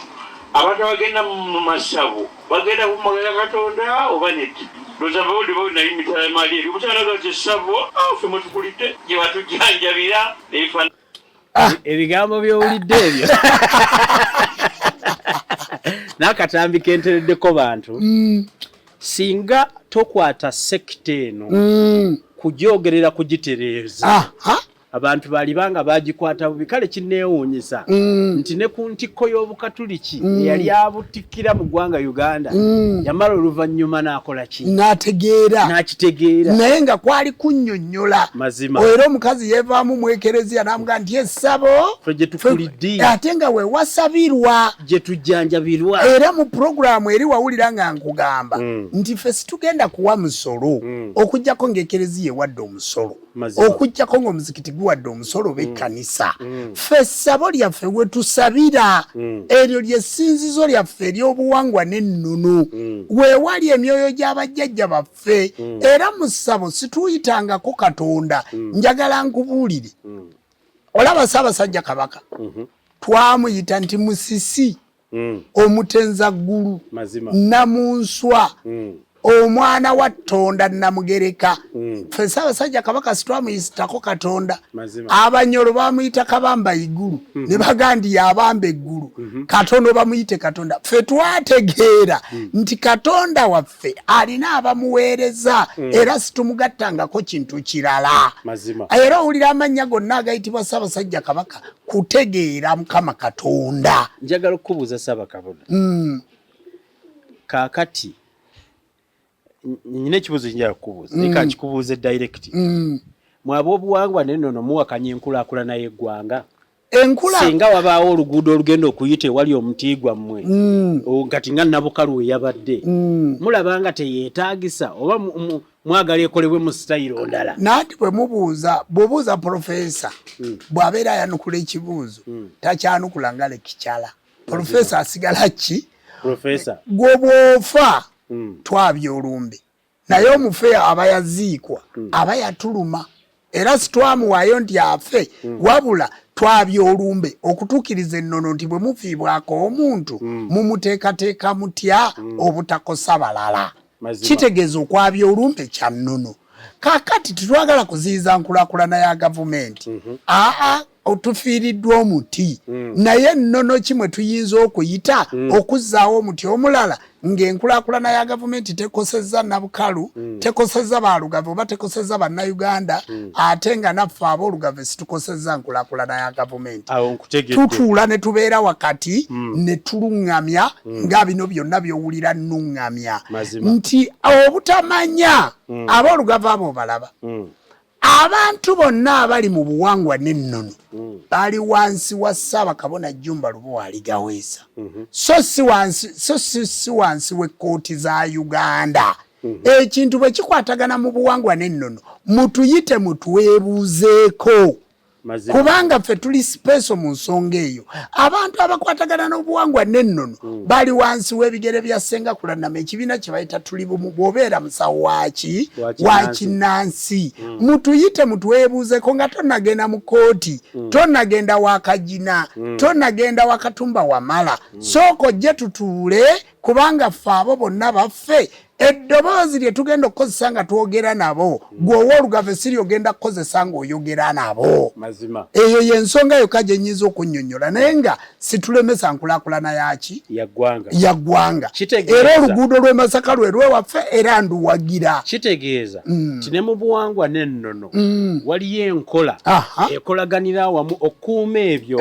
abantu abagenda mu masabo bagenda kumagala Katonda oba nedda? Ndowooza mbawulidde bawulidde naye mitala mali eri omukyala naga nti essabo ffe mwe tukulidde gye batujjanjabira n'ebifaananyi. Ebigambo by'owulidde ebyo n'akatambi kentereddeko bantu. Singa tokwata sekita eno kugyogerera kugitereeza, abantu balibanga bagikwata bubi. Kale kinneewuunyisa nti ne ku ntikko y'Obukatuliki eyali abutikkira mu ggwanga Uganda yamala oluvannyuma n'akola ki? N'ategeera. N'akitegeera. Naye nga kwali kunnyonnyola. Mazima. Era omukazi yeevaamu mu Ekereziya n'amugamba nti essabo Ffe gye tukulidde. Ate nga we wasabirwa. Gye tujjanjabirwa. Era mu pulogulaamu eri wawulira nga nkugamba nti ffe situgenda kuwa musolo okuggyako ng'Ekereziya ewadde omusolo. Okuggyako ng'omuzikiti guwadde omusolo oba ekkanisa. Ffe essabo lyaffe we tusabira, eryo lye ssinzizo lyaffe ery'obuwangwa n'ennono, we wali emyoyo gya bajjajja baffe. Era mu ssabo situyitangako Katonda. Njagala nkubuulire, olaba Ssaabasajja Kabaka twamuyita nti Musisi omutenza ggulu Namunswa omwana wa Ttonda Namugereka. Ffe Ssaabasajja Kabaka sitwamuyitako Katonda. Abanyolo bamuyita Kabamba Igulu, ne bagamba nti yabamba eggulu, katono bamuyite Katonda. Ffe twategeera nti Katonda waffe alina abamuweereza, era situmugattangako kintu kirala. Era owulira amannya gonna agayitibwa Ssaabasajja Kabaka kutegeera Mukama Katonda. Njagala okukubuuza Ssaabakabona. Kaakati nyina ekibuuzo kinjala kukubuuza, naye kankikubuuze direct. Mwe ab'obuwangwa n'ennono muwakanya enkulaakulana y'eggwanga? Singa wabaawo oluguudo olugenda okuyita ewali omuti gwammwe, kati nga Nabukalu we yabadde, mulaba nga teyeetaagisa oba mwagala ekolebwe mu sitayiro ndala? Nanti bwe mubuuza, bw'obuuza profesa bw'abeera ayanukula ekibuuzo takyanukula nga lekikyala. Profesa asigala ki? Profesa. Gwe bw'ofa twabya olumbe, naye omufe aba yaziikwa aba yatuluma, era sitwamuwaayo nti afe, wabula twabya olumbe okutuukiriza ennono nti bwe mufiibwako omuntu mumuteekateeka mutya obutakosa balala. Kitegeeza okwabya olumbe kya nnono. Kaakati tetwagala kuziyiza nkulaakulana ya gavumenti. Aa, otufiiriddwa omuti, naye ennono ki mwe tuyinza okuyita okuzzaawo omuti omulala ng'enkulaakulana ya gavumenti tekosezza Nabukalu, tekosezza Baalugave oba tekosezza Bannayuganda, ate nga naffe aboolugave situkosezza nkulaakulana ya gavumenti. Awo nkutegedde. Tutuula ne tubeera wakati ne tuluŋŋamya nga bino byonna by'owulira nnuŋŋamya nti obutamanya aboolugave abo obalaba. Abantu bonna abali mu buwangwa n'ennono bali wansi wa Ssaabakabona Jjumba Lubowa Aligaweesa, so si wansi, so si, si wansi w'ekkooti za Uganda. Ekintu bwe kikwatagana mu buwangwa n'ennono, mutuyite mutwebuuzeeko. Kubanga ffe tuli sipeeso mu nsonga eyo. Abantu abakwatagana n'obuwangwa n'ennono bali wansi w'ebigere bya Ssenga Kulanama, ekibiina kye bayita Tuli Bumu. Bw'obeera musawo waki wa kinnansi, mutuyite mutwebuuzeko nga tonnagenda mu kkooti, tonnagenda wa Kagina, tonnagenda wa Katumba Wamala. Sooka ojje tutuule, kubanga ffe abo bonna baffe. Eddoboozi lye tugenda okukozesa nga twogera nabo, gwe ow'olugave si ly'ogenda kukozesa ng'oyogera nabo. Eyo y'ensonga yokka gye nnyinza okunnyonnyola, naye nga situlemesa nkulaakulana yaki ya ggwanga. Era oluguudo lw'e Masaka lwe lwewaffe era nduwagira. Kitegeeza nti ne mu buwangwa n'ennono waliyo enkola ekolaganira awamu okukuuma ebyo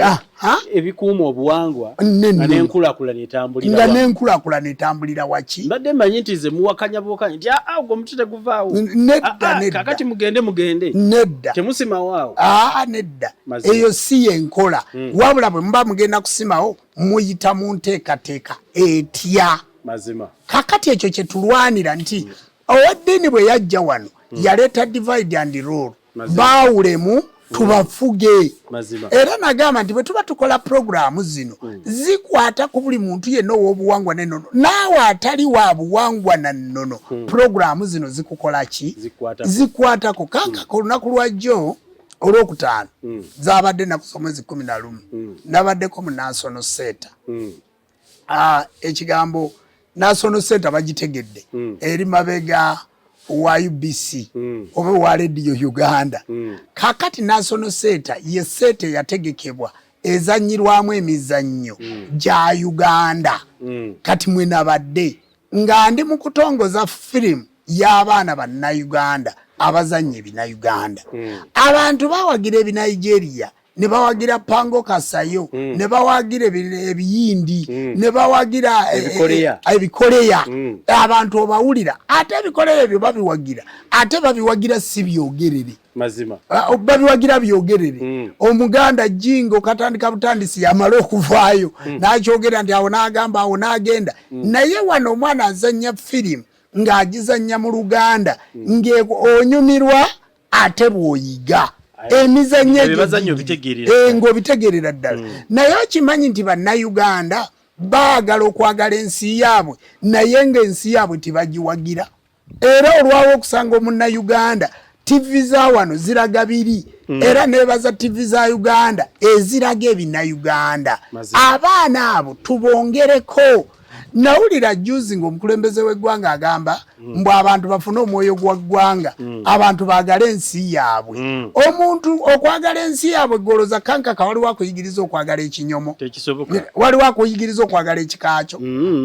ebikuuma obuwangwa nga n'enkulaakulana etambulira nga wamu. N'enkulaakulana. enkulaakulana etambulira waki. Mbadde mmanyi nti nze muwakanya buwakanyi nti aa ah, ogwo omuti teguvaawo. Nedda, ah, ah, nedda. Kakati mugende mugende. Nedda. Temusimawo awo. Aa nedda. Eyo si yenkola. Wabula bwe muba mugenda kusimawo muyita mu nteekateeka etya. Mazima. Kakati ekyo kye tulwanira nti oweddiini bwe yajja wano yaleeta divide and rule. Baawulemu tubafuge. Era nagamba nti bwe tuba tukola pulogulaamu zino zikwata ku buli muntu yenna ow'obuwangwa n'ennono, naawe atali wa buwangwa na nnono, pulogulaamu zino zikukola ki? Zikwatako. Kankaka olunaku lwa jjo olwokutaano zabadde ennaku z'omwezi 11, nabaddeko mu National Center. Ekigambo National Center bagitegedde, eri mabega wa UBC oba wa Radio Uganda. Kakati National Center ye center yategekebwa ezannyirwamu emizannyo gya Uganda. Kati mwe nabadde nga ndi mu kutongoza firimu y'abaana bannayuganda abazannya ebinayuganda. Abantu bawagira ebinigeria, ne bawagira Pango Kasayo, ne bawagira ebiyindi, ne bawagira ebikoleya. Abantu obawulira, ate ebikoleya ebyo babiwagira, ate babiwagira si byogerere. Mazima. Babiwagira byogerere. Omuganda jingo katandika butandisi yamala okuvaayo n'akyogera nti awo n'agamba awo n'agenda. Naye wano omwana azannya firimu ng'agizannya mu Luganda, ng'onyumirwa ate bw'oyiga emizannyo egyo ng'obitegeerera ddala. Naye okimanyi nti bannayuganda baagala okwagala ensi yaabwe, naye ng'ensi yaabwe tebagiwagira. Era olwawo okusanga omunnayuganda TV za wano ziraga biri, era nebaza TV za Uganda eziraga ebinayuganda. Abaana abo tubongereko. Nawulira juzi ng'omukulembeze w'eggwanga agamba mbu abantu bafune omwoyo gwa ggwanga, abantu baagale ensi yaabwe. Omuntu okwagala ensi yaabwe goloza kankaka, waliwo akuyigiriza okwagala ekinyomo, waliwo akuyigiriza okwagala ekikaakyo,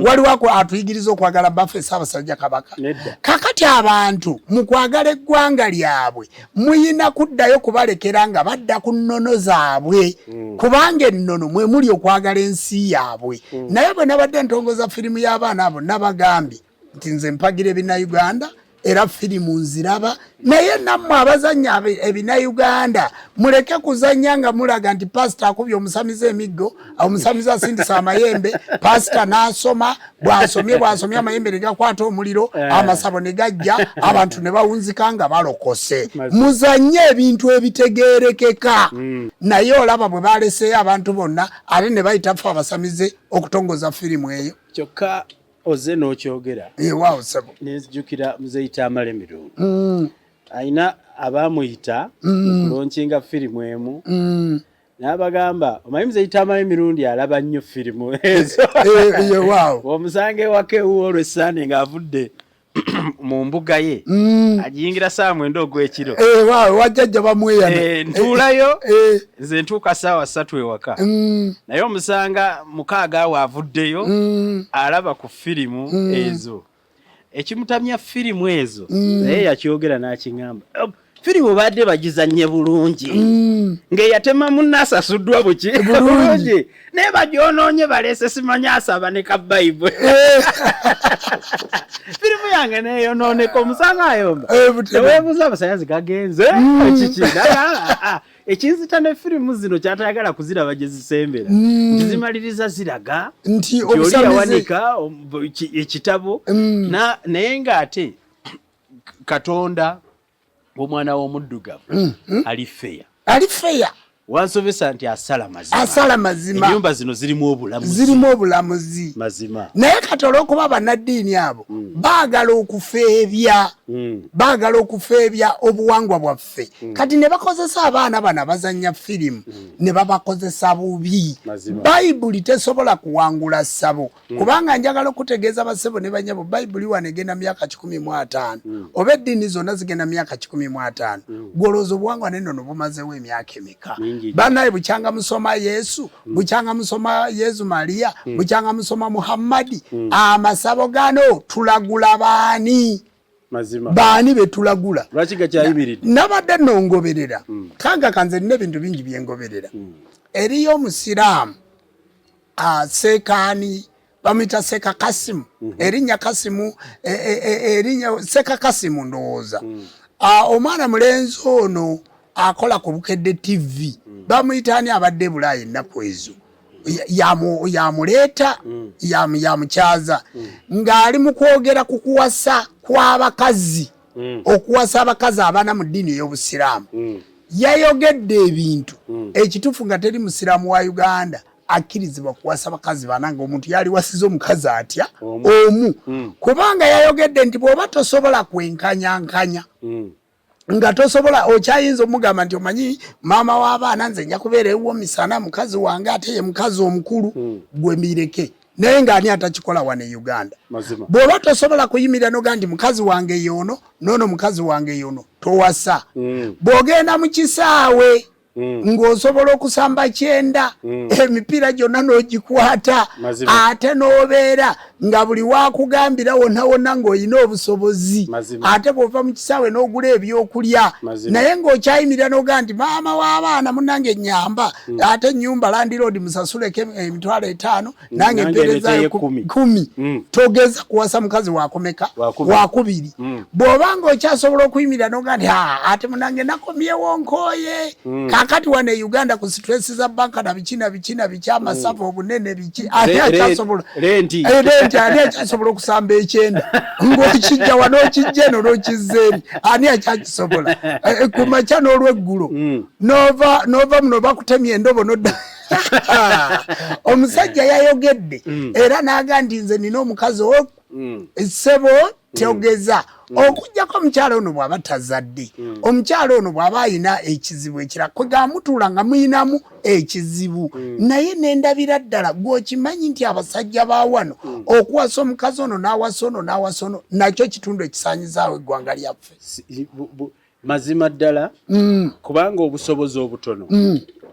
waliwo atuyigiriza okwagala baffe Ssaabasajja Kabaka. Kakati abantu mu kwagala eggwanga lyabwe muyina kuddayo kubalekera nga badda ku nnono zaabwe, kubanga ennono mwe muli okwagala ensi yaabwe. Naye bwe nabadde ntongoza firimu y'abaana abo, nabagambye nti nze mpagira ebinayuganda era firimu nziraba, naye nammwe abazannya ebinayuganda muleke kuzannya nga mulaga nti pasita akubye omusamize emiggo, omusamize asindisa amayembe, pasita n'asoma, bw'asomye bw'asomye amayembe ne gakwata omuliro, amasabo ne gajja, abantu ne bawunzika nga balokose. Muzannye ebintu ebitegeerekeka. Naye olaba bwe baleseeyo abantu bonna ate ne bayita ffe abasamize okutongoza firimu eyo. Kyokka oze n'okyogera, Ewaawo ssebo. Nenzijukira Muzeeyi Tamale Mirundi alina abamuyita okulaunchinga firimu emu, n'abagamba, omanyi Muzeeyi Tamale Mirundi alaba nnyo firimu ezo. Ewaawo. Omusanga ewaka ewuwo olw'essaani ng'avudde mu mbuga ye, agiyingira 9:00 ogw'ekiro. Ewaawo wajjajja bamweyana. Ntuulayo nze ntuuka 3:00 ewaka, naye omusanga 6:00 awo avuddeyo alaba ku firimu ezo. Ekimutamya firimu ezo, naye yakyogera n'akiŋŋamba, firimu badde bagizannye bulungi, ng'eyatema munne asasuddwa buki bulungi, naye bagyonoonye baleese simanyi asaba ne ka Bayibuli. Firimu yange neeyonooneka. Omusanga ayomba, teweebuuza abasayazi gagenze kiki. Ekinzita ne firimu zino kyatayagala kuziraba gye zisembera, nti zimaliriza ziraga nti oli yawanika ekitabo, naye ng'ate Katonda omwana w'omuddugavu ali fair. Ali fair. Wansomesa nti asala mazima. Asala mazima. Ennyumba zino zirimu obulamuzi. Zirimu obulamuzi. Mazima. Naye kati olw'okuba bannaddiini abo baagala okufeebya, baagala okufeebya obuwangwa bwaffe, kati ne bakozesa abaana bano abazannya firimu ne babakozesa bubi. Bayibuli tesobola kuwangula ssabo, kubanga njagala okutegeeza bassebo ne banyabo, Bayibuli wano egenda myaka 150, oba eddiini zonna zigenda myaka 150. Gwolowooza obuwangwa nennono bumazewo emyaka emeka? Bannaye, bukyanga musoma Yesu, bukyanga musoma Yesu Mariya, bukyanga musoma Muhammadi, amasabo gano tulagula baani? Baani betulagula? Nabadde nongoberera kanga kanze nina ebintu bingi byengoberera. Eriyo omusiraamu aseekaani. Bamuyita Seka Kasimu. Erinnya Kasimu, erinnya Seka Kasimu ndowooza. Omwana mulenzi ono akola ku Bukedde TV, bamuyita ani, abadde Bulaaya ennaku ezo, yamuleeta, yamukyaza ng'ali mu kwogera ku kuwasa kw'abakazi, okuwasa abakazi abana mu ddiini ey'Obusiraamu. Yayogedde ebintu ekituufu nga teri musiraamu wa Uganda akkirizibwa kuwasa bakazi bana, nga omuntu yaliwasiza omukazi atya? Omu. Kubanga yayogedde nti bw'oba tosobola kwenkanyankanya, nga tosobola, okyayinza omugamba nti omanyi maama w'abaana, nze nja kubeera ewuwo misana, mukazi wange ate ye mukazi omukulu, gwe mbireke. Naye ng'ani atakikola wano e Uganda? Bw'oba tosobola kuyimirira noga nti mukazi wange yoono, noono mukazi wange yoono, towasa. Bw'ogenda mu kisaawe ng'osobola okusamba 90, emipiira gyonna n'ogikwata, ate n'obeera nga buli wakugambira wonna wonna ng'olina obusobozi, ate bw'ova mu kisaawe n'ogula ebyokulya, naye ng'okyayimirira n'ogaa nti maama w'abaana munange nyamba, ate ennyumba landlord musasuleko 50,000, nange mpeerezayo 10, togeza kuwasa mukazi wakumeka? Wakubiri. Bw'oba nga okyasobola okuyimirira noga nti ate munange nakomyewo nkooye, kakati wano e Uganda ku stress za banka na biki na biki na biki, amasavu obunene biki, ani akyasobola renti? Renti, ani akyasobola okusamba 90 ng'okijja wano, okijja eno, n'okizza eri? Ani akyakisobola ku makya n'olweggulo nova nova muno bakutemya endobo nodda? Omusajja yayogedde era n'aga nti nze nina omukazi ssebo, togeza okugjako omukyala ono bw'aba tazadde, omukyala ono bw'aba ayina ekizibu ekira kwegamutuula nga muyinamu ekizibu. Naye nendabira ddala gweokimanyi nti abasajja ba wano okuwasa omukazi ono n'awasa ono n'awasa ono nakyo kitundu ekisaanyizaawo eggwanga lyaffe. Mazima ddala, kubanga obusobozi obutono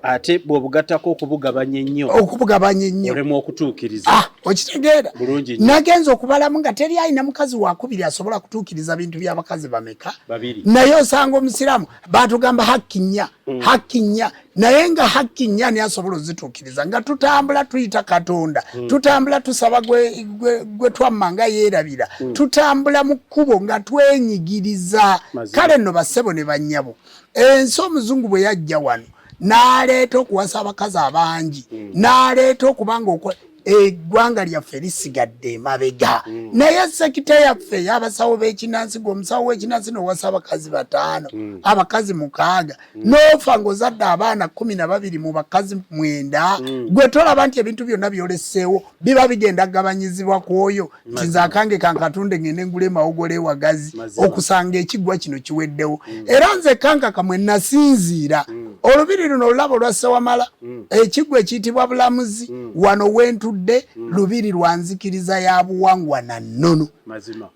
ate bw'obugattako okubugabanya ennyo, okubugabanya ennyo, olemu okutuukiriza. Ah, okitegeera? Bulungi nnyo. Nagenza okubalamu nga teri alina mukazi wakubiri asobola kutuukiriza bintu by'abakazi bameka? Babiri. Naye osanga omusiraamu batugamba hakki nnya, hakki nnya, naye nga hakki nnya ni asobola ozituukiriza? Nga tutambula tuyita Katonda, tutambula tusaba gwe twamma nga yeerabira, tutambula mu kkubo nga twenyigiriza. Kale nno bassebo ne bannyabo, ensi omuzungu bwe yajja wano n'aleeta okuwasa abakazi abangi, n'aleeta okubanga eggwanga lyaffe lisigadde emabega. Naye sector yaffe ey'abasawo b'ekinansi, gwe omusawo w'ekinansi n'owasa abakazi bataano, abakazi mukaaga, n'ofa ng'ozadde abaana 12 mu bakazi mwenda, gwe tolaba nti ebintu byonna byoleseewo biba bigenda kugabanyizibwa ku oyo nti nze akange kankatunde ngende ngula emawogolo ewagazi okusanga ekiggwa kino kiweddewo? Era nze kankaka mwe nasinziira olubiri luno olulabo lwa Ssewamala, ekiggwa ekiyitibwa Bulamuzi, wano wentudde lubiri lwa nzikiriza ya buwangwa na nnono.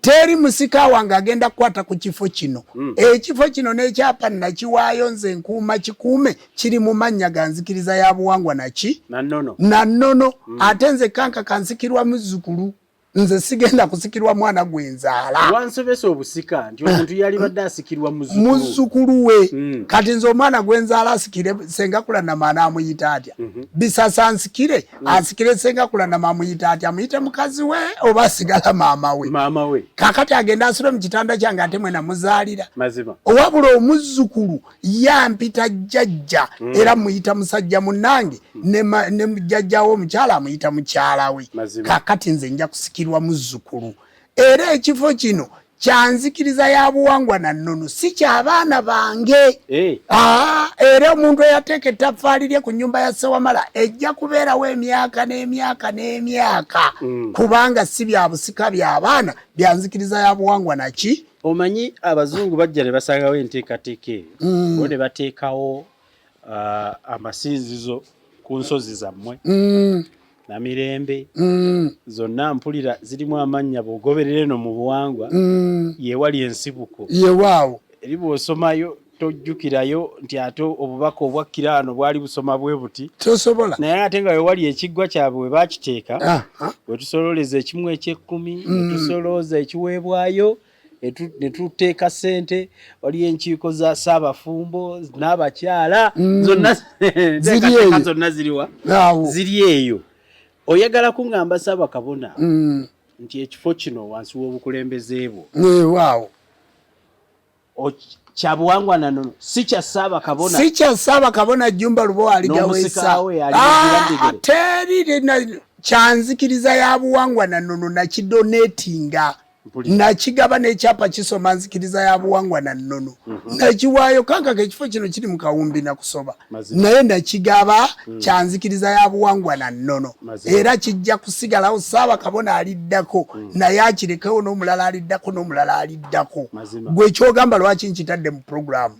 Teri musika wange agenda kukwata ku kifo kino. Ekifo kino n'ekyapa nakiwaayo nze, nkuuma kikuume, kiri mu mannya ga nzikiriza ya buwangwa naki? Na nnono. Ate nze kankaka nsikirwa muzzukulu, nze sigenda kusikirwa mwana gwe nzaala. Wansobesa obusika nti omuntu yalibadde asikirwa muzzukulu we. Kati nze omwana gwe nzaala asikire Senga Kulanama anaamuyita atya? Bisasa nsikire, asikire Senga Kulanama, amuyita atya? Amuyite mukazi we oba asigala maama we? Maama we. Kakati agenda asule mu kitanda kyange ate mwe namuzaalira. Owabula omuzzukulu yampita jjajja, era muyita musajja munnange, ne jjajjawe omukyala amuyita mukyala we. Kakati nze nja kusikirwa muzzukulu, era ekifo kino kyanzikiriza ya buwangwa na nnono, si kyabaana bange. Era omuntu eyateeka ettaffaali lye ku nnyumba ya Ssewamala ejja kubeerawo emyaka n'emyaka n'emyaka, kubanga si bya busika by'abaana, byanzikiriza ya buwangwa naki? Omanyi abazungu bajja ne basangawo enteekateeka eyo, bo ne bateekawo amasinzizo ku nsozi zammwe Namirembe, zonna mpulira zirimu amannya. Bw'ogoberera eno mu buwangwa, yewali ensibuko. Yewaawo. Eri bw'osomayo tojjukirayo nti ate obubaka obwakkira wano bwali busoma bwe buti. Tosobola. Naye ate nga wewali ekiggwa kyabwe we bakiteeka, we tusololeza ekimu eky'ekkumi, ne tusolooza ekiweebwayo, ne tuteeka ssente, waliyo enkiiko za ssaabafumbo n'abakyala, zonna Ziri eyo. Zonna ziriwa? Awo. Ziri eyo. Oyagala kuŋŋamba Ssaabakabona nti ekifo kino wansi w'obukulembeze bwo Weewaawo. Kya buwangwa na nnono, si kya Ssaabakabona. Si kya Ssaabakabona Jjumba Lubowa aligaweesa. N'omusika we alimugira mu bigere. Teri kya nzikiriza ya buwangwa na nnono, nakidonetinga, nakigaba n'ekyapa kisoma nzikiriza ya buwangwa na nnono. Nakiwaayo kankaka ekifo kino kiri mu kawumbi nakusoba, naye nakigaba kya nzikiriza ya buwangwa na nnono, era kijja kusigalawo. Ssaabakabona aliddako naye akirekewo, n'omulala aliddako, n'omulala aliddako. Gwe kyogamba lwaki nkitadde mu puroguramu,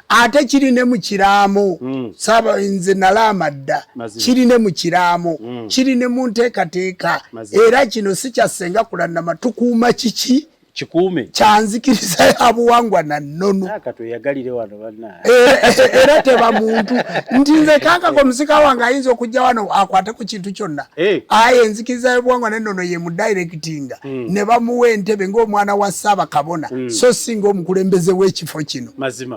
ate kiri ne mu kiraamo. Saaba nze nalaama dda, kiri ne mu kiraamo, kiri ne mu nteekateeka, era kino si kya Ssenga Kulannama. Tukuuma kiki? Kikuume. Kyanzikiriza ya buwangwa na nnono. Katweyagalire wano banna. Era teba muntu nti nze kankaka omusika wange ayinza okujja wano akwate ku kintu kyonna. Aye enzikiriza y'obuwangwa n'ennono ye mu directinga ne bamuwa entebe ng'omwana wa Ssaabakabona, so si ng'omukulembeze w'ekifo kino.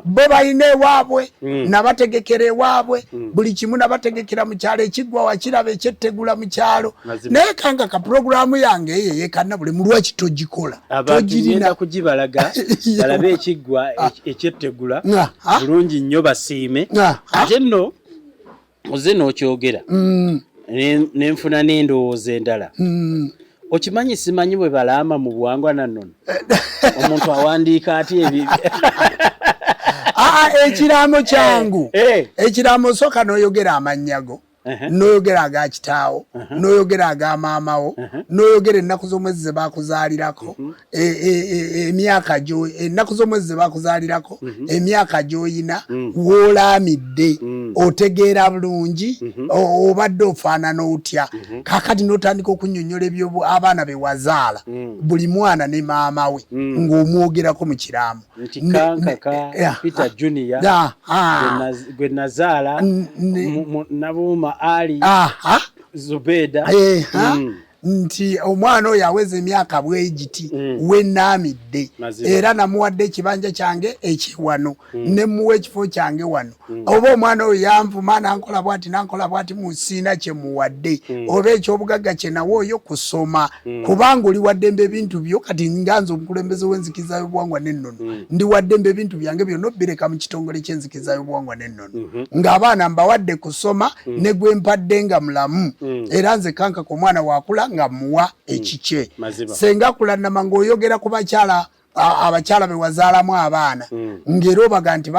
Bo balina ewaabwe, nabategekera ewaabwe buli kimu, nabategekera mu kyalo ekiggwa wakiraba ekyettegula mu kyalo. Naye kankaka puroguramu yange eyo eyekana buli mulwaki togikola. Abantu ngenda kugibalaga balabe ekiggwa ekyettegula bulungi nnyo, basiime. Ate nno oze n'okyogera nenfuna n'endowooza endala. Okimanyi simanyi bwe balaama mu buwangwa nannono, omuntu awandiika ati ebi Ekiraamo kyangu. Ekiraamo osooka n'oyogera amannya go, n'oyogera aga kitaawo, n'oyogera aga maamawo, n'oyogera ennaku z'omwezi ze bakuzaalirako, emyaka gyo, ennaku z'omwezi ze bakuzaalirako, emyaka gy'oyina, w'olaamidde, otegeera bulungi, obadde ofaanana otya. Kakati n'otandika okunnyonnyola ebyo abaana be wazaala, buli mwana ne maama we, ng'omwogerako mu kiraamo. Nti Kankaka Peter Junior gwe nazaala Nabuuma Ali Zubeda. Nti omwana oyo aweza emyaka bwegiti, wenaamidde, era namuwadde ekibanja kyange ekiwano, nemuwa ekifo kyange wano. Oba omwana oyo yanvuma nankola bwati nankola bwati, musiina kyemuwadde, oba ekyobugagga kyenawa oyo kusoma, kubanga oli waddembe ebintu byo. Kati nga nze omukulembeze w'enzikiriza y'obuwangwa n'ennono, ndi waddembe ebintu byange byonna obireka mu kitongole ky'enzikiriza y'obuwangwa n'ennono, ng'abaana mbawadde kusoma ne gwe mpadde nga mulamu. Era nze kankaka omwana wakula nga muwa ekikye. Senga Kulannama, ng'oyogera ku bakyala, abakyala be wazaalamu abaana, ng'era obaga nti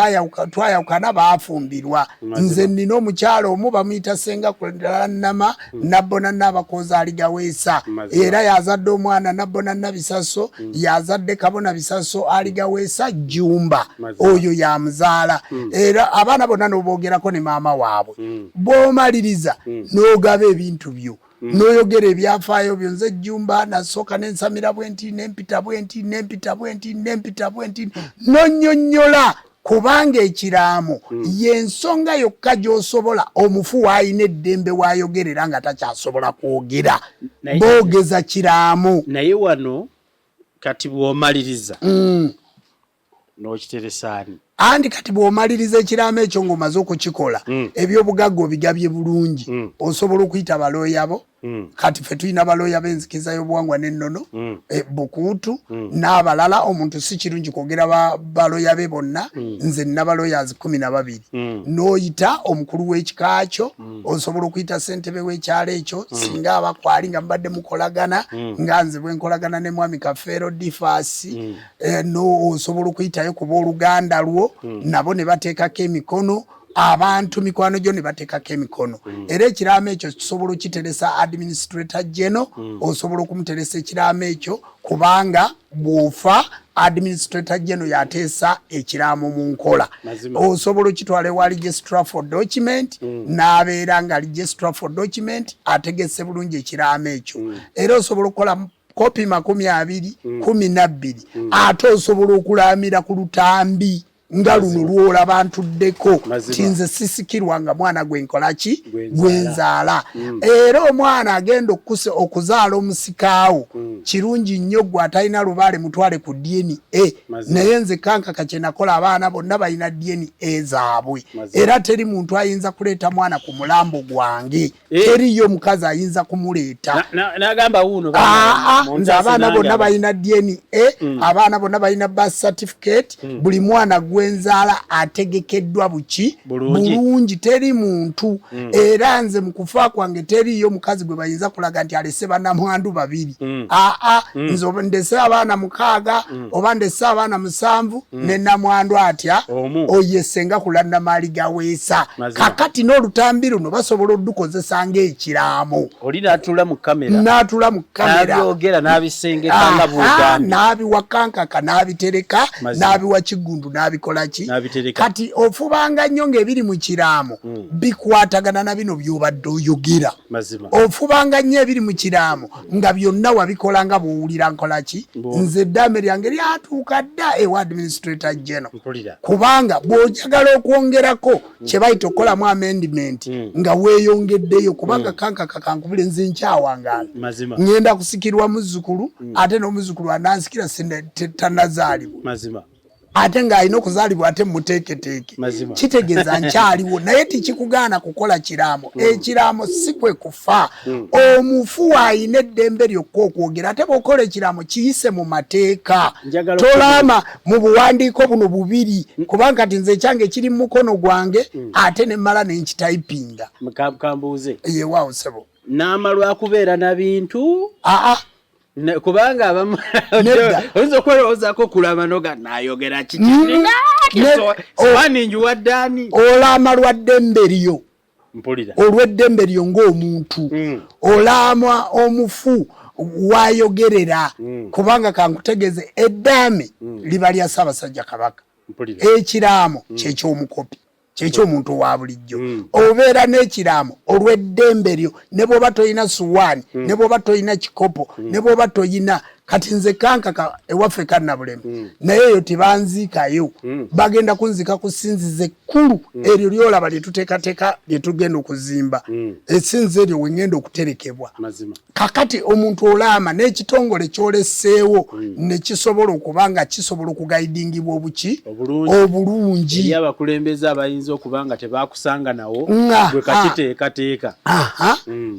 twayawukana, baafumbirwa. Nze nnina omukyala omu bamuyita Senga Kulannama Nabbona Naabakooza Aligaweesa, era yazadde omwana Nabbona Nabisaso, yazadde Kabona Bisaso Aligaweesa Jjumba, oyo yamuzaala. Era abaana bonna n'oboogerako ne maama waabwe. Bw'omaliriza n'ogaba ebintu byo, n'oyogera ebyafaayo byo. Nze Jjumba nasooka nensamira bwenti, nempita bwenti, nempita bwenti, nempita bwenti, nonnyonnyola, kubanga ekiraamo y'ensonga yokka gy'osobola omufu w'alina eddembe w'ayogerera nga takyasobola kwogera. Boogeza kiraamo. Naye wano kati bw'omaliriza n'okiteresaani? Anti kati bw'omaliriza ekiraamo ekyo ng'omaze okukikola, ebyobugagga obigabye bulungi, osobola okuyita balooya bo. Kati ffe tulina balooya b'enzikiriza y'obuwangwa n'ennono, Bukuutu n'abalala. Omuntu si kirungi kwogera balooya be bonna. Nze nina balooyazi 12. N'oyita omukulu w'ekika kyo, osobola okuyita ssentebe w'ekyalo ekyo singa aba kwali nga mubadde mukolagana, nga nze bwe nkolagana ne Mwami Kafeero Difasi. No osobola okuyitayo ku booluganda lwo, nabo ne bateekako emikono, abantu mikwano gyo ne bateekako emikono. Era ekiraamo ekyo kisobola okiteresa administrator general. Osobola okumuteresa ekiraamo ekyo, kubanga bw'ofa administrator general yateesa ekiraamo mu nkola. Osobola okitwala ewa registrar for document, n'abeera nga registrar for document ategese bulungi ekiraamo ekyo. Era osobola okukola kopi 20, 12. Ate osobola okulamira ku lutambi. Nga luno lwolaba ntuddeko nti nze sisikirwa nga mwana gwe nkola ki, gwenzaala. Era omwana agenda okuzaala omusikaawo, kirungi nnyo gwe atalina lubaale mutwale ku DNA. Naye nze Kankaka kyenakola, abaana bonna balina DNA zaabwe, era teri muntu ayinza kuleeta mwana ku mulambo gwange. Teriyo omukazi ayinza kumuleeta. Nagamba wuuno. Nze abaana bonna balina DNA, abaana bonna balina birth certificate. Buli mwana gwenzaala ategekeddwa buki bulungi, teri muntu. Era nze mu kufa kwange teriyo mukazi gwe bayinza kulaga nti alese bannamwandu babiri. Aa, nze ndese abaana 6 oba ndese abaana 7 ne namwandu atya oye senga kulannamaali gaweesa. Kakati n'olutambi luno basobola odukozesa ng'ekiraamo. Oli n'atuula mu kamera, n'atuula mu kamera, n'abyogera, n'abisengeka nga bw'ogambye, n'abiwa Kankaka, n'abitereka, n'abiwa Kiggundu, n'abikola ki, kati ofubanga nnyo ng'ebiri mu kiraamo bikwatagana na bino by'obadde oyogera. Ofubanga nnyo ebiri mu kiraamo nga byonna wabikola nga bw'owulira nkola ki. Nze eddaame lyange lyatuuka dda ewa administrator general, kubanga bw'ojagala okwongerako kye bayita okukolamu amendment nga weeyongeddeyo, kubanga Kankaka kankubule, nze nkyawangaala, ŋŋenda kusikirwa muzzukulu, ate n'omuzzukulu anansikira tannazaalibwa, ate ng'alina okuzaalibwa ate muteeketeeke, kitegeeza nkyaliwo. Naye tikikugaana kukola kiraamo. Ekiraamo si kwe kufa. Omufu alina eddembe lyokka okwogera. Ate bw'okola ekiraamo kiyise mu mateeka, tolaama mu buwandiiko buno bubiri, kubanga kati nze ekyange kiri mu mukono gwange, ate ne mmala ne nkitayipinga. Kambuuze. Yewaawo ssebo. N'amalwa kubeera na bintu? Aa. Kubanga abamu oyinza okwerowoozaako okulama noga nayogera kiki, njiwadde ani? Olaama lwa ddembe lyo, olw'eddembe lyo ng'omuntu. Olaama omufu wayogerera, kubanga kankutegeeze, eddaame liba lya Ssaabasajja Kabaka, ekiraamo kyekyomukopi, kyekyomuntu owa bulijjo. Obeera n'ekiraamo olw'eddembe lyo, ne bw'oba tolina suwaani, ne bw'oba tolina kikopo, ne bw'oba toyina. Kati nze Kankaka ewaffe Kannabulemu, naye eyo tebanziikayo, bagenda kunziika ku ssinzizo ekkulu eryo lyolaba lyetuteekateeka, lyetugenda okuzimba. Essinzizo eryo wengenda okuterekebwa. Kakati omuntu olaama n'ekitongole kyoleseewo ne kisobola okuba nga kisobola okugayidingibwa obuki obulungi. Eri abakulembeze abayinza okuba nga tebakusanga nawo gwe kakiteekateeka.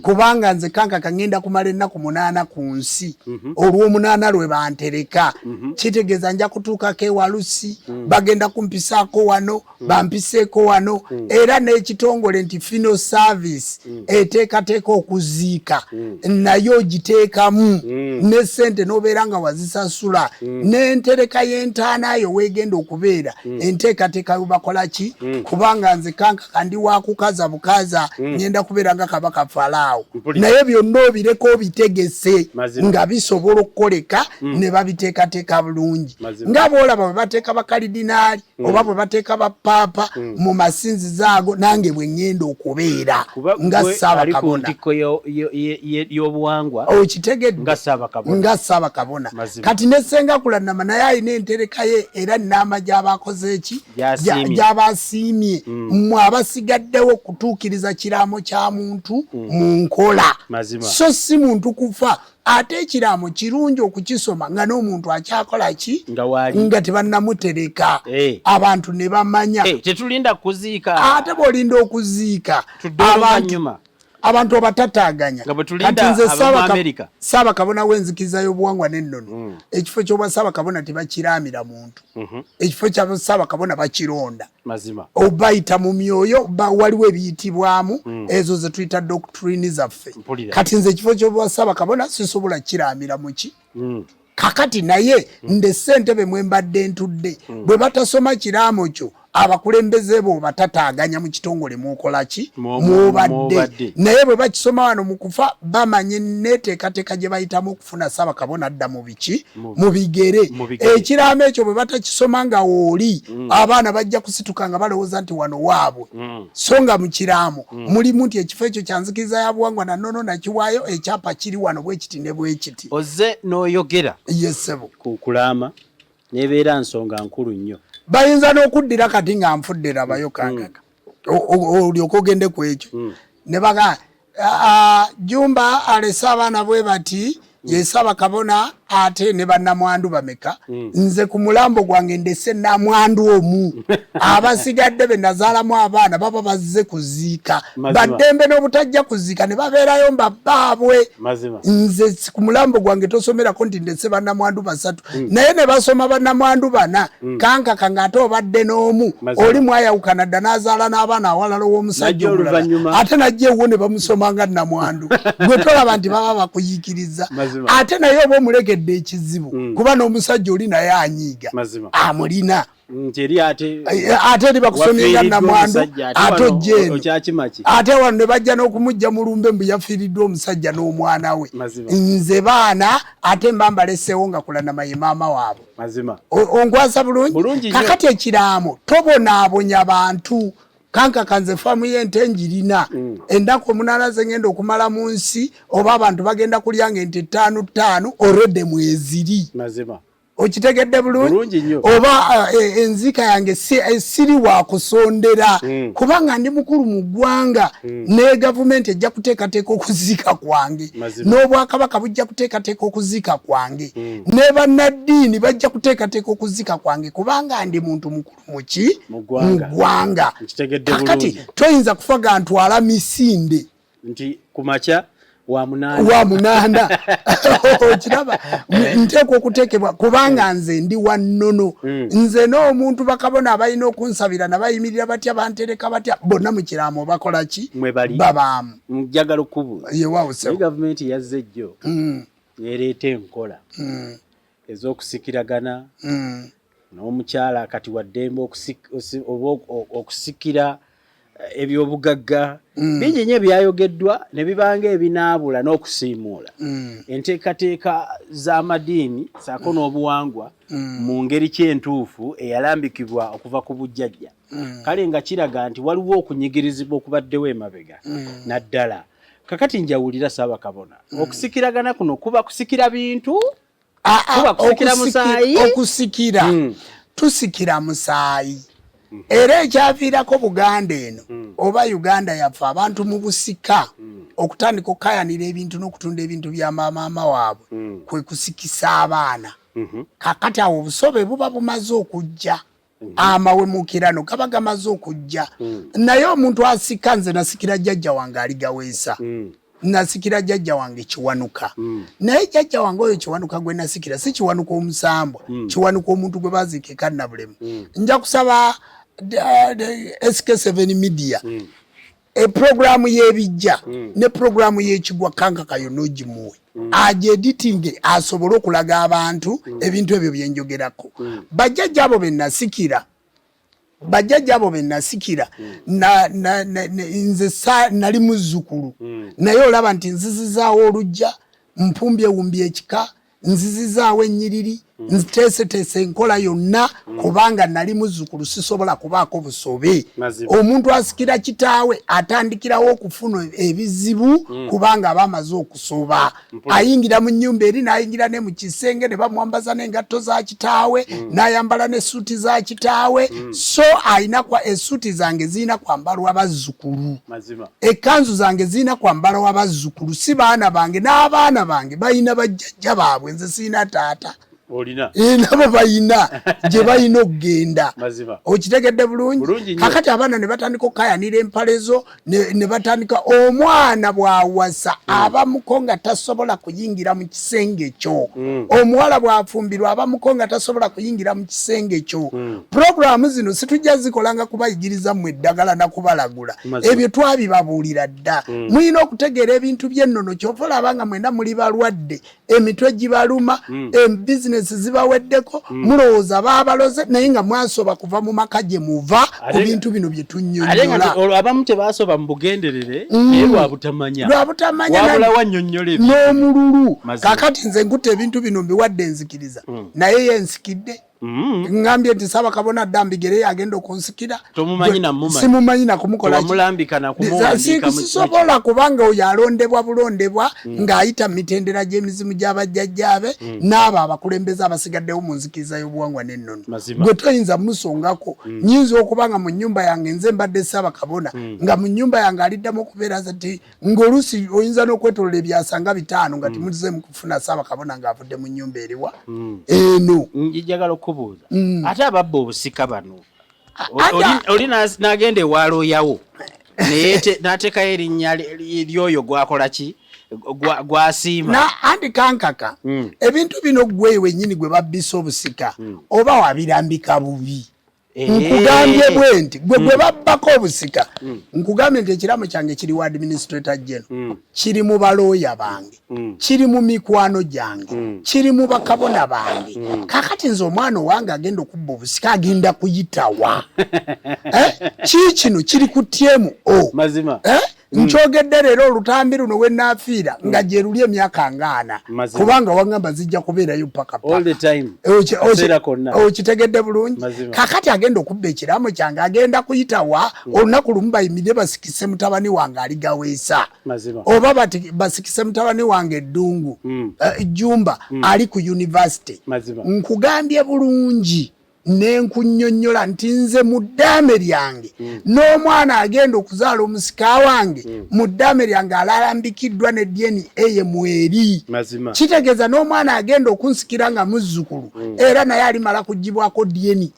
Kubanga nze Kankaka ngenda kumala ennaku 8 ku nsi, olw'omunaana lwe bantereka. Kitegeeza nja kutuukako ewalusi, bagenda kumpisaako wano, bampiseeko wano. Era n'ekitongole nti funeral service eteekateeka okuziika, naye ogiteekamu ne ssente n'obeera nga wazisasula, n'entereka y'entaana yo weegenda okubeera, enteekateeka bakola ki. Kubanga nze Kankaka ndi wakukaza bukaza, ngenda kubeera nga kabaka Falaawo. Naye byonna obireka obitegese nga bisobola okukoleka, ne babiteekateeka bulungi, nga bwolaba bwe bateeka bakalidinaali oba bwe bateeka bapaapa mu masinzizo ago, nange bwe ŋŋenda okubeera nga Ssaabakabona. Y'obuwangwa. Okitegedde, nga Ssaabakabona. Kati ne Ssenga Kulanama naye alina entereka ye, era nnaama gy'aba akoze eki gy'aba asiimye. Mmwe abasigaddewo kutuukiriza kiraamo kya muntu mu nkola, so si muntu kufa. Ate ekiraamo kirungi okukisoma nga n'omuntu akyakola ki, nga tebannamutereka, abantu ne bamanya. Tetulinda kuziika. Ate bw'olinda okuziika, abantu obatataaganya. Kati nze Ssaabakabona w'enzikiriza y'obuwangwa n'ennono, ekifo ky'obwa Ssaabakabona tebakiraamira muntu. Ekifo kya Ssaabakabona bakironda obayita mu myoyo, waliwo ebiyitibwamu, ezo ze tuyita doctrine zaffe. Kati nze ekifo ky'obwa Ssaabakabona sisobola kiraamira muki. Kakati naye ndese entebe mwe mbadde ntudde, bwe batasoma kiraamo kyo, abakulembeze bo batataaganya mu kitongole mwokola ki, mwobadde. Naye bwe bakisoma wano mu kufa, bamanye neteekateeka gye bayitamu okufuna Ssaabakabona adda mu biki, mu bigere. Ekiraamo ekyo bwe batakisoma nga wooli, abaana bajja kusituka nga balowooza nti wano waabwe, so nga mu kiraamo mulimu nti ekifo ekyo kyanzikiriza ya buwangwa na nnono, nakiwaayo, ekyapa kiri wano bwekiti ne bwekiti. Ozze n'oyogera Yes ssebo. ku kulaama, nebeera nsonga nkulu nnyo. Bayinza n'okuddira kati nga nfudde, labayo kankaka. Olyoke ogende ku ekyo. Ne baga Jumba alese abaana bwe bati, ye Ssaabakabona, ate ne bannamwandu bameka? Nze ku mulambo gwange ndese namwandu omu. Abasigadde be nazaalamu abaana baba bazze kuziika. Baddembe n'obutajja kuziika ne babeerayo mbabaabwe. Nze ku mulambo gwange tosomerako nti ndese bannamwandu basatu, naye ne basoma bannamwandu bana. Kankaka ng'ate obadde n'omu, oli mwayawukana dda n'azaala n'abaana awalala ow'omusajja omulala, ate najja ewuwo ne bamusoma nga namwandu. Gwe tolaba nti baba bakuyiikiriza? Ate naye oba omulekedde ekizibu, kuba n'omusajja oli naye anyiiga amulina. Ate eri bakusomye nga namwandu, ate ojja eno, ate wano ne bajja n'okumujja mu lumbe mbu yafiiriddwa omusajja n'omwana we. Nze baana ate mba mbaleseewo nga kulanama ye maama waabwe. Onkwasa bulungi? Kakati ekiraamo tobonaabonya bantu. Kankaka nze faamu y'ente njirina. Ennaku 8 ze ngenda okumala mu nsi, oba abantu bagenda kulya nga ente ttaano ttaano already mweziri. Okitegedde bulungi? Oba enziika yange siri wakusondera, kubanga ndi mukulu mu ggwanga, ne gavumenti ejja kuteekateeka okuziika kwange, n'obwakabaka bujja kuteekateeka okuziika kwange, ne bannaddiini bajja kuteekateeka okuziika kwange, kubanga ndi muntu mukulu muki mu ggwanga. Kakati toyinza kufa gantwala misinde. Nti kumakya wa munaana. Okiraba, nteekwa okuteekebwa kubanga nze ndi wa nnono. Nze n'omuntu bakabona abalina okunsabira nabayimirira batya, bantereka batya, bonna mu kiraamo bakola ki, babaamu. Njagala okubuuza, gavumenti yazze ejjo nereeta enkola ez'okusikiragana n'omukyala kati waddembe oba okusikira ebyobugagga bingi nnyo ebyayogeddwa ne bibanga ebinaabula n'okusiimuula enteekateeka z'amadiini saako n'obuwangwa mu ngeri ki entuufu eyalambikibwa okuva ku bujjajja. Kale nga kiraga nti waliwo okunyigirizibwa okubaddewo emabega naddala kakati. Njawulira Ssaabakabona, okusikiragana kuno kuba kusikira bintu, kuba kusikira musaayi? Okusikira, tusikira musaayi, era ekyaviirako Buganda eno oba Uganda yaffe abantu mu busika okutandika okukayanira ebintu n'okutunda ebintu bya maamaama waabwe kwe kusikisa abaana. Kakati awo obusobe buba bumaze okujja, amawemukirano gaba gamaze okujja. Naye omuntu asika, nze nasikira jjajja wange Aligaweesa, nasikira jjajja wange Kiwanuka. Naye jjajja wange oyo Kiwanuka gwe nasikira si Kiwanuka omusambwa, Kiwanuka omuntu gwe baziika ekannabulemu. Nja kusaba SK7 Media, epuroguramu y'ebijja ne puroguramu y'ekigwa Kankaka yonna ogimuwe agyeditinge asobole okulaga abantu ebintu ebyo byenjogerako. Bajjajja abo benasikira, bajjajja abo benasikira, nze nali muzzukulu, naye olaba nti nzizizaawo olujja, mpumbye ekika, nzizizaawo ennyiriri, nteeseteese enkola yonna, kubanga nali muzzukulu, sisobola kubaako busobe. Omuntu asikira kitaawe atandikirawo okufuna ebizibu, kubanga aba amaze okusoba. Ayingira mu nnyumba eri, n'ayingira ne mu kisenge, ne bamwambaza n'engatto za kitaawe, n'ayambala n'essuuti za kitaawe. So ayina kwa essuuti zange zirina kwambalwa bazzukulu, ekkanzu zange zirina kwambalwa bazzukulu, si baana bange. N'abaana bange balina bajjajja baabwe. Nze sirina taata. Nabo bayina gye balina okugenda. Okitegedde bulungi? Kakati abaana ne batandika okukayanira empale zo, ne batandika omwana bw'awasa abamuko nga tasobola kuyingira mu kisenge kyo. Omuwala bw'afumbirwa abamuko nga tasobola kuyingira mu kisenge kyo. Puroguramu zino situjja zikolanga kubayigiriza mmwe eddagala nakubalagula. Ebyo twabibabuulira dda. Mulina okutegeera ebintu by'ennono. Kyova olaba nga mwena muli balwadde, emitwe gibaluma, bizinesi zibaweddeko, mulowooza baabaloze, naye nga mwasoba kuva mu maka gye muva ku bintu bino bye tunnyonnyola. Abamu tebasoba mu bugenderere, naye lwabutamanya. Lwabutamanya n'omululu. Kakati nze nkutte ebintu bino mbiwadde enzikiriza, naye ye nsikidde. Ŋŋambye nti Ssaabakabona Ddambigere agenda okunsikira. Tomumanyi namumanyi. Simumanyi nakumukola ki. Tewamulambika nakumuwandiika mu- Sisobola, kubanga oyo alondebwa bulondebwa ng'ayita mu mitendera gy'emizimu gy'abajjajjaabe n'abo abakulembeze abasigaddewo mu nzikiriza y'obuwangwa n'ennono. Mazima. Gwe toyinza musongako. Nyinza okuba nga mu nnyumba yange nze mbadde Ssaabakabona, nga mu nnyumba yange aliddamu okubeera nti ng'oluusi oyinza n'okwetolola ebyasa nga 5 nga temuzeemu kufuna Ssaabakabona ng'avudde mu nnyumba eriwa eno. Njagala okubuuza, ate ababba obusika bano, Ate- oli n'agenda ewa looyawo n'ateekayo erinnya ly'oyo gwakola ki, gwasiima. Na anti kankaka, ebintu bino gwe wennyini gwe babbisa obusika oba wabirambika bubi. Nkugambye bwe nti gwe babbako obusika, nkugambye nti ekiraamo kyange kiri wa administrator general, kiri mu balooya bange, kiri mu mikwano gyange, kiri mu bakabona bange. Kakati nze omwana owange agenda okubba obusika agenda kuyitawa? Eh? Kii kino kiri ku TMO. Mazima. Eh? Nkyogedde leero, olutambi luno wenaafiira nga gye luli emyaka ngaana, Mazima. kubanga waŋŋamba zijja kubeerayo paka All the time. Kaseera konna. Okitegedde bulungi? Mazima. Kakati agenda okubba ekiraamo kyange agenda kuyitawa? Olunaku lumu bayimirire basikise mutabani wange aligaweesa, Mazima. oba basikise mutabani wange eddungu, Jumba ali ku university. Mazima. Nkugambye bulungi nenkunnyonnyola nti nze mu ddaame lyange n'omwana agenda okuzaala omusika wange mu ddaame lyange alalambikiddwa ne DNA ye mweri. Mazima. Kitegeeza n'omwana agenda okunsikira nga muzzukulu era naye alimala kugibwako DNA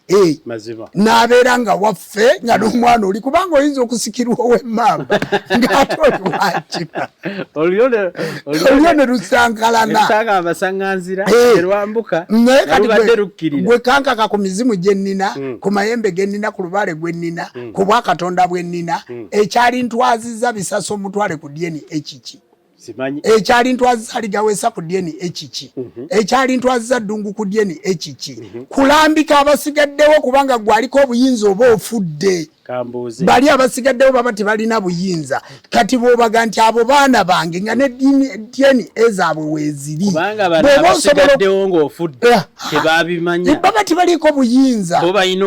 Mazima. n'abeera nga waffe, nga n'omwana oli, kubanga oyinza okusikirwa ow'emmamba ng'ate oli wakiba. Olulyo ne lusankalana. Lusanga amasaŋŋanzira erwambuka. Naye kati lubadde gwe lukkirira. Gwe kankaka, ku mizimu gye nnina, ku mayembe ge nnina, ku lubaale gwe nnina, ku bwakatonda bwe nnina, ekyali ntwaziza Bisaso omutwale ku DNA ekiki? Simanyi. Ekyali ntwaziza Aligawesa ku DNA ekiki? Ekyali ntwaziza Ddungu ku DNA ekiki? Kulambika abasigaddewo, kubanga gwe aliko obuyinza oba ofudde. Kambuuze. Bali abasigaddewo baba tebalina buyinza. Kati bw'obaga nti abo baana bange nga ne DNA ezaabwe weeziri, Kubanga bano bw'oba osobola abasigaddewo ng'ofudde tebabimanya. Baba tebaliiko buyinza. Bo balina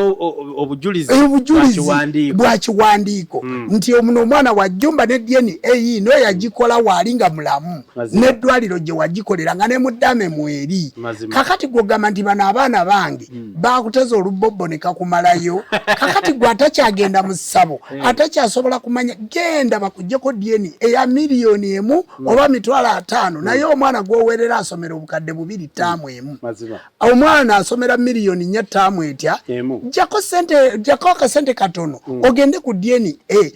obujulizi obujulizi bwa kiwandiiko. Bwa kiwandiiko nti omuno omwana wa Jumba ne DNA ino yagikola waali nga mulamu, Mazima. n'eddwaliro gye wagikolera nga ne muddame mweri. Mazima. Kakati gwogamba nti bano abaana bange, bakuteza olubobbo ne kakumalayo. Kakati gwe atakyagenda mu ssabo, atakyasobola kumanya, genda bakuggyeko DNA eya 1 million oba 50,000, naye omwana gwowerera asomera 2000 taamu emu. Mazima. Omwana asomera 4 million taamu etya? Emu. Jjako sente, jjako akasente katono ogende ku DNA.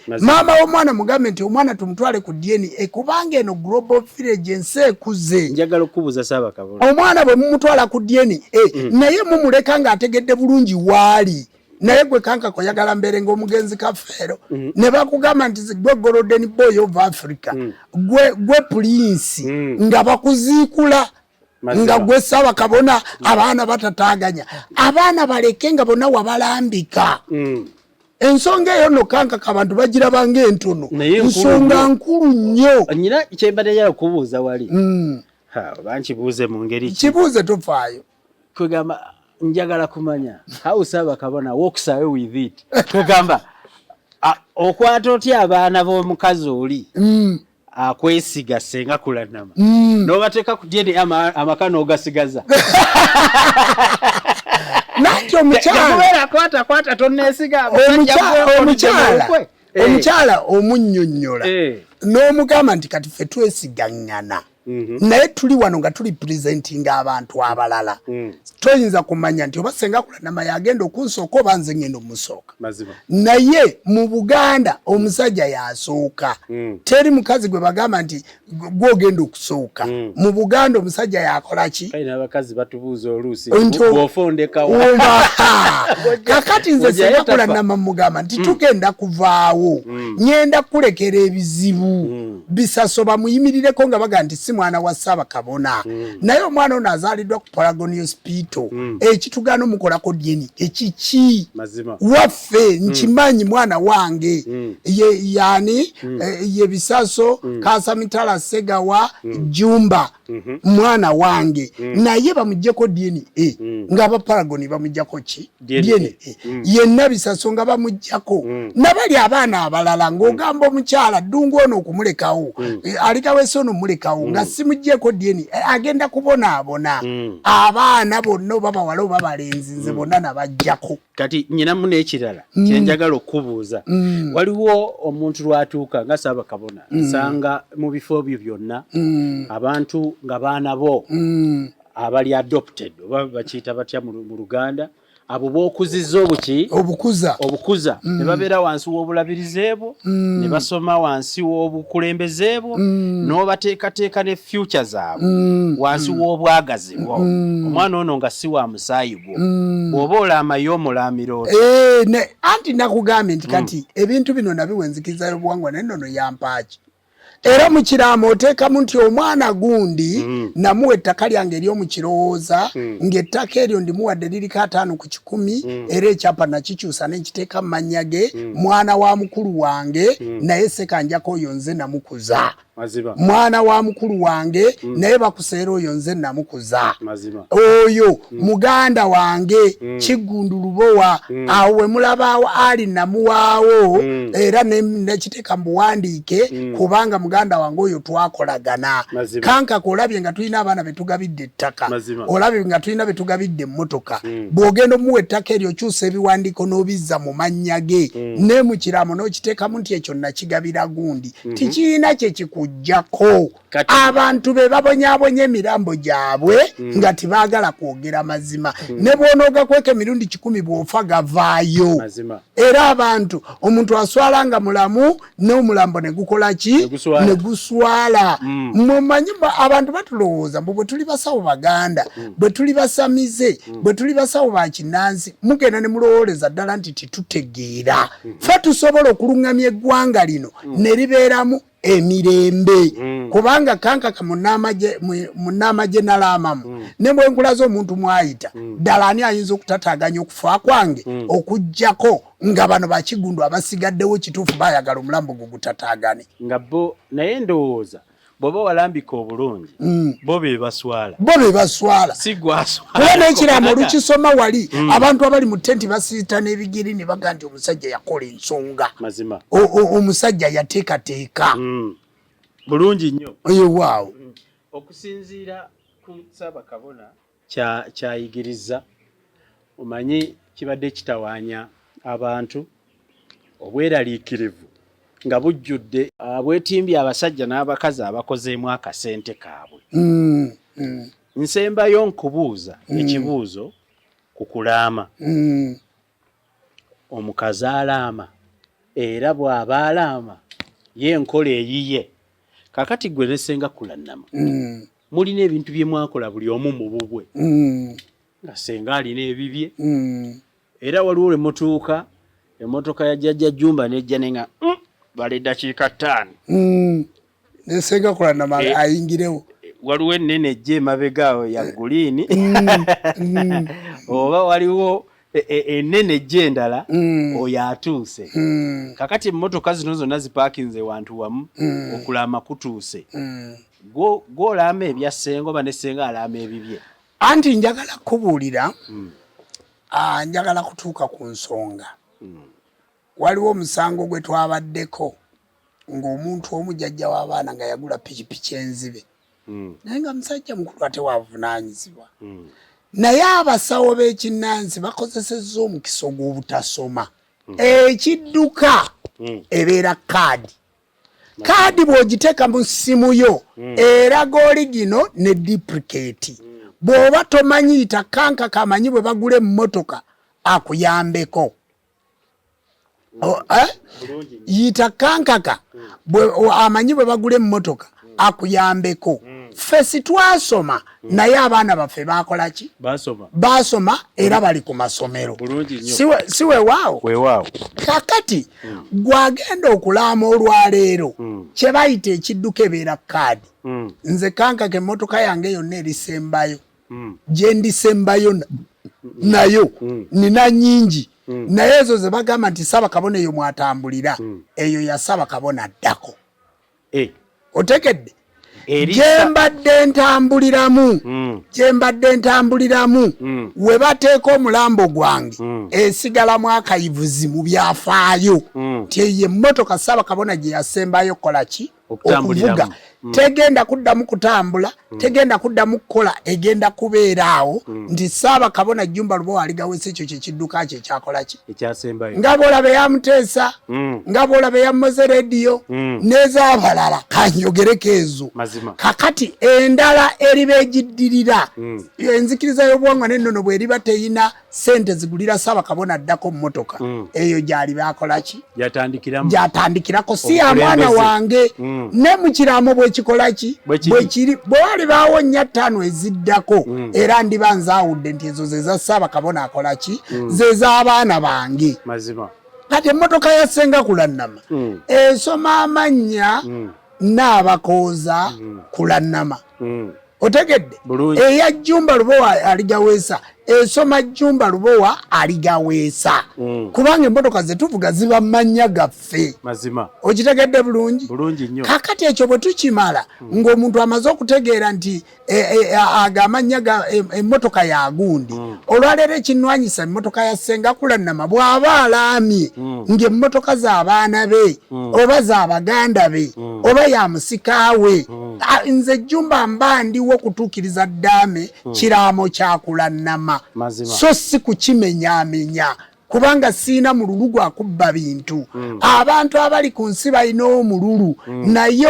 Mazima. Maama w'omwana mugambe nti omwana tumutwale ku DNA, kubanga eno global village, ensi ekuze. Njagala okubuuza Ssaabakabona. Omwana bwe mumutwala ku DNA, naye mumuleka ng'ategedde bulungi waali. Naye gwe kankaka oyagala mbeere ng'omugenzi Kafeero, ne bakugamba nti gwe golden boy of Africa, gwe prince, nga bakuziikula Mazima. nga gwe Ssaabakabona. Abaana batataaganya, abaana baleke nga bonna wabalambika. Ensonga eyo nno kankaka abantu bagiraba ng'entono. Naye nkulu Nsonga nnyo. nkulu nnyo. Nyina kyembadde njagala okubuuza wali. Ha, oba nkibuuze mu ngeri ki? Kibuuze, tofaayo. Kwegamba njagala kumanya how Ssaabakabona walks away with it. Kwegamba okwata otya abaana b'omukazi oli akwesiga Senga Kulanama n'obateeka ku DNA, amaka n'ogasigaza? Nanti omukyala Kubeera kwata kwata tonneesiga. Omukyala omukyala omunnyonnyola n'omugamba nti kati ffe twesigaŋŋana, naye tuli wano nga tuli presentinga abantu abalala. Toyinza kumanya nti oba Senga Kulanama yagenda okunsooka oba nze ngenda omusooka. Mazima. Naye mu Buganda omusajja yasooka. Teri mukazi gwe bagamba nti gwogenda okusooka. Mu Buganda omusajja yakola ki? Kale n'abakazi batubuuza oluusi Nti bw'ofondekawo. Oba kakati nze Ojjayo Senga tafa. Kulanama mugamba nti tugenda kuvaawo, ŋŋenda kulekera ebizibu Bisaso bamuyimirireko nga baga nti si mwana wa Ssaabakabona naye omwana ono azaaliddwa ku Paragon Hospital ekitugaana omukolako DNA ekiki waffe nkimanyi mwana wange ye yani ye Bisaso Kasamitala Segawa Jumba mwana wange naye bamuggyeko DNA nga aba Paragon bamuggyako ki DNA yenna Bisaso nga bamuggyako nabali abaana abalala ng'ogamba omukyala Ddungu ono okumulekawo alikawesa ono omulekawo nga simuggyeko DNA agenda kubonaabona abaana bonna oba bawala oba balenzi nze bonna nabaggyako. Kati nyinamu n'ekirala kyenjagala okukubuuza, waliwo omuntu lwatuuka nga Ssaabakabona nsanga mu bifo byo byonna abantu nga baana bo abali adopted oba bakiyita batya mu Luganda, abo b'okuzizza obuki obukuza obukuza ne babeera wansi w'obulabirizi bwo ne basoma wansi w'obukulembeze bwo n'obateekateeka ne future zaabwe wansi w'obwagazi bwo. Omwana ono nga si wa musaayi gwo, bw'oba olaamayo omulaamira oti? Anti nakugambye nti kati ebintu bino nabiwa enzikiriza y'obuwangwa naye nnono yampaaki. Era mu kiraamo oteekamu nti omwana gundi namuwa ettaka lyange ery'omu Kirowooza ng'ettaka eryo ndimuwadde liriko 50% era ekyapa nakikyusa nenkiteeka mu mannya ge, mwana wa mukulu wange naye Ssekanjako oyo nze namukuza. Mwana wa mukulu wange naye bakuseera oyo nze namukuza. Oyo muganda wange Kiggundu Lubowa awo we mulabaawo ali namuwaawo era nekiteeka mu buwandiike kubanga muganda wange oyo twakolagana. Kankaka olabye nga tulina abaana betugabidde ettaka, olabye nga tulina betugabidde emmotoka. Bw'ogenda omuwa ettaka eryo okyusa ebiwandiiko n'obizza mu mannya ge ne mu kiraamo n'okiteekamu nti ekyo nakigabira gundi. Tikirina kye kikuggyako. Abantu be babonyabonya emirambo gyabwe nga tebaagala kwogera mazima. Ne bw'onoogakweka emirundi 1,000 bw'ofa gavaayo. Era abantu omuntu aswala nga mulamu n'omulambo ne gukola ki? Ne guswala. Mumanyi abantu batulowooza mbu bwe tuli basawo Baganda, bwe tuli basamize, bwe tuli basawo ba kinnansi, mugenda ne mulowooleza ddala nti titutegeera. Ffe tusobola okuluŋŋamya eggwanga lino ne libeeramu emirembe kubanga kankaka munnamagye nalaamamu ne bwe nkulaze omuntu mwayita ddala ani ayinza okutataaganya okufa kwange okuggyako nga bano Bakigundu abasigaddewo kituufu baayagala omulambo gwo gutataagane. Nga bo naye ndowooza bw'oba walambika obulungi bo be baswala, bo be baswala, si gwaswala. Kuba n'ekiraamo olukisoma wali abantu abali mu tenti basiita n'ebigiri ne baga nti omusajja yakola ensonga, omusajja yateekateeka bulungi nnyo. Waawo. Okusinziira ku Ssaabakabona kyayigiriza, omanyi kibadde kitawaanya abantu obweraliikirivu nga bujjudde bwetimbye abasajja n'abakazi abakozeemu akasente kaabwe. Nsembayo nkubuuza ekibuuzo ku kulaama. Omukazi alaama era bw'aba alaama ye enkola eyiye. Kaakati ggwe ne Ssenga Kulannama mulina ebintu bye mwakola buli omu mu bubwe, nga Ssenga alina ebibye era waliwo lwe mutuuka emmotoka ya Jjajja Jjumba n'ejja ne nga bala eddakiika 5 ne Ssenga Kulannama ayingirewo. Waliwo ennene ejja emabega awo ya guliini oba waliwo ennene ejja endala oyo atuuse. Kakati emmotoka zino zonna zipaakinze wantu wamu, okulaama kutuuse. Gw'olaama ebya Ssenga oba ne Ssenga alaama ebibye? Anti njagala kukubuulira, njagala kutuuka ku nsonga. Waliwo omusango gwe twabaddeko ng'omuntu omu jjajja w'abaana nga yagula pikipiki enzibe naye nga musajja mukulu ate wavunaanyizibwa. Naye abasawo b'ekinnansi bakozesezza omukisa ogw'obutasoma. Ekidduka ebeera kaadi. Kaadi bw'ogiteeka mu ssimu yo eraga oligino ne duplicate. Bw'oba tomanyi yita kankaka amanyi bwe bagula emmotoka akuyambeko. Yita kankaka amanyi bwe bagula emmotoka akuyambeko. Ffe sitwasoma, naye abaana baffe bakola ki? Basoma era bali ku masomero. Si weewaawo? Kakati gwagenda okulaama olwaleero, kye bayita ekidduka ebeera kaadi. Nze kankaka emmotoka yange yonna erisembayo, gye ndisembayo nayo, nina nyingi, naye ezo ze bagamba nti Ssaabakabona eyo mwatambulira, eyo ya Ssaabakabona addako. Otegedde? Gyembadde ntambuliramu, gyembadde ntambuliramu, we bateeka omulambo gwange, esigalamu akayivuzi mu byafaayo nti eyo emmotoka Ssaabakabona gye yasembayo kukola ki? Okuvuga. Tegenda kuddamu kutambula, tegenda kuddamu kukola, egenda kubeera awo nti Ssaabakabona Jjumba Lubowa Aligawesa, ekyo kyekidduka kye ekyakola ki? Nga bwolaba eyamuteesa, nga bwolaba eyamumoze rediyo n'ez'abalala, kanyogereko ezo. Kakati endala eriba egiddirira, enzikiriza y'obuwangwa n'ennono bw'eriba teyina sente zigulira Ssaabakabona addako mmotoka, eyo gyaliba akola ki? Gyatandikirako, si ya mwana wange. Ne mu kiraamo bwekikola ki? Bwekiri. Bwe walibaawo nnya ttaano eziddako, era ndiba nzaawudde nti ezo ze za Ssaabakabona akola ki, ze z'abaana bange. Kati emmotoka ya Ssenga Kulannama esoma amannya n'abakooza Kulannama. Otegedde? Eya Jjumba Lubowa Aligaweesa esoma Jjumba Lubowa Aligaweesa, kubanga emmotoka zetuvuga ziba mannya gaffe. Okitegedde bulungi? Kakati ekyo bwe tukimala, ng'omuntu amaze okutegeera nti ago amannya ga emmotoka ya gundi, olwaleero ekinwanyisa emmotoka ya Ssenga Kulannama, bw'aba alaamye ng'emmotoka z'abaana be oba z'abaganda be oba ya musikaawe, nze Jjumba mba ndiwo kutuukiriza ddaame kiraamo kya Kulannama, so si kukimenyaamenya, kubanga siina mululu gwa kubba bintu. Abantu abali ku nsi balina omululu, naye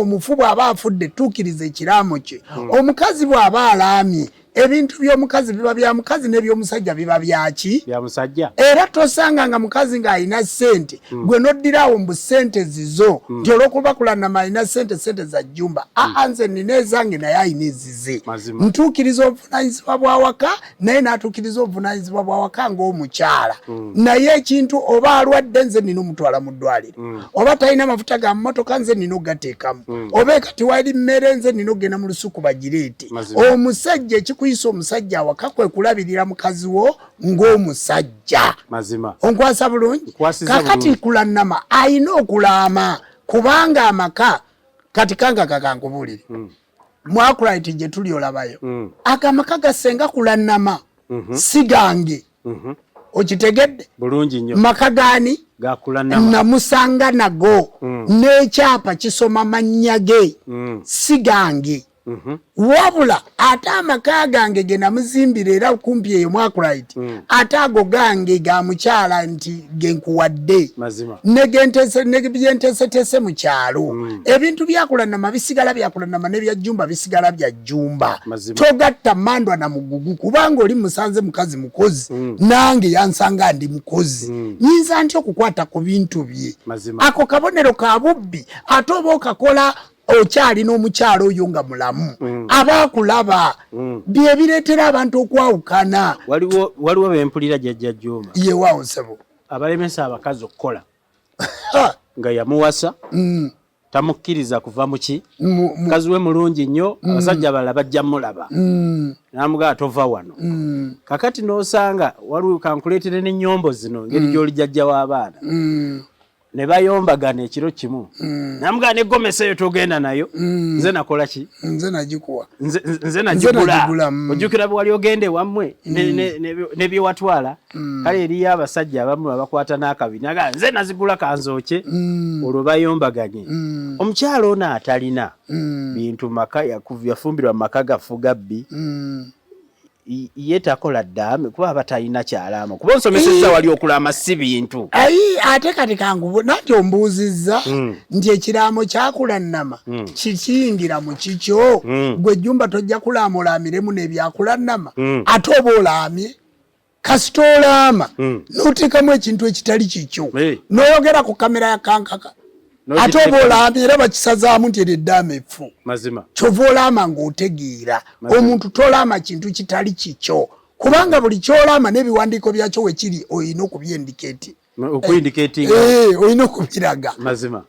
omufu bw'aba afudde, tuukiriza ekiraamo kye. Omukazi bw'aba alaamye, ebintu by'omukazi biba bya mukazi n'ebyomusajja biba byaki? Era tosanga nga mukazi ng'alina ssente, gwe noddirawo mbu ssente zizo, nti olw'okuba Kulannama alina ssente, ssente za Jjumba. Aa, nze nina ezange, naye alina ezize. Ntuukiriza obuvunanyizibwa bw'awaka, naye n'atuukiriza obuvunanyizibwa bw'awaka ng'omukyala. Naye ekintu oba alwadde, nze nina omutwala mu ddwaliro, oba talina mafuta ga mmotoka, nze nina okugateekamu, oba ekati wali mmere, nze nina okugenda mu lusuku bagireete. Omusajja, ekikuyisa omusajja awaka kwe kulabirira mukazi wo ng'omusajja. Onkwasa bulungi? Kakati Kulannama ayina okulaama, kubanga amaka kati kanga kakankubuulire, mwakulait gye tuli olabayo, ago amaka gasenga Kulannama, si gange. Okitegedde? Maka gaani? Namusanga nago n'ekyapa kisoma mannya ge, si gange. Wabula ate amaka gange ge namuzimbira era kumpi eyo mwakulit, ate ago gange ga mukyala nti genkuwadde nebyenteeseteese mu kyalo. Ebintu byakulanama bisigala byakulanama, nebya Jjumba bisigala bya Jjumba. Togatta mandwa na mugugu, kubanga oli musanze mukazi mukozi, nange yansanga ndi mukozi. Nyinza nti okukwata ku bintu bye? Ako kabonero ka bubbi. Ate oba okakola okyalina omukyalo oyo nga mulamu, aba akulaba. Byebireetera abantu okwawukana. Waliwo bempulira, Jjajja Juma, Yewaawo ssebo. abalemesa abakazi okukola, nga yamuwasa, tamukkiriza kuva muki, mukazi we mulungi nnyo, abasajja abalala bajja mulaba, namugaa tova wano. Kakati n'osanga waliwo kankuleetere n'ennyombo zino, ngeri gy'oli jjajja w'abaana, ne bayombagana ekiro kimu, namugaa ne gomesa eyo togenda nayo, nze nakola ki? Nze nagikuwa. Nze nagigula. Ojjukira bwe wali ogenda ewammwe ne byewatwala? Kale eriyo abasajja abamu abakwata n'akabi naga nze nazigula kanzookye. Olwo bayombaganye. Omukyalo ono atalina bintu maka, yafumbirwa mu maka gafuga bbi, ye takola ddaame kuba aba talina kyalaama, kuba onsomesezza wali okulaama si bintu. Ayi, ate kati kangu nanti ombuuzizza nti ekiraamo kyakulannama kikiyingira mu kikyo? Gwe Jjumba tojja kulaama olaamiremu n'ebyakulannama. Ate oba olaamye, kasita olaama n'oteekamu ekintu ekitali kikyo, n'oyogera ku kamera ya kankaka. Ate oba olaamye era bakisazaamu nti eryo eddaama effu. Mazima. Kyova olaama ng'otegeera. Omuntu tolaama kintu kitali kikyo, kubanga buli kyolaama n'ebiwandiiko byakyo wekiri olina okubyendikeeti. Okuyindikeetinga. Olina okubiraga. Mazima.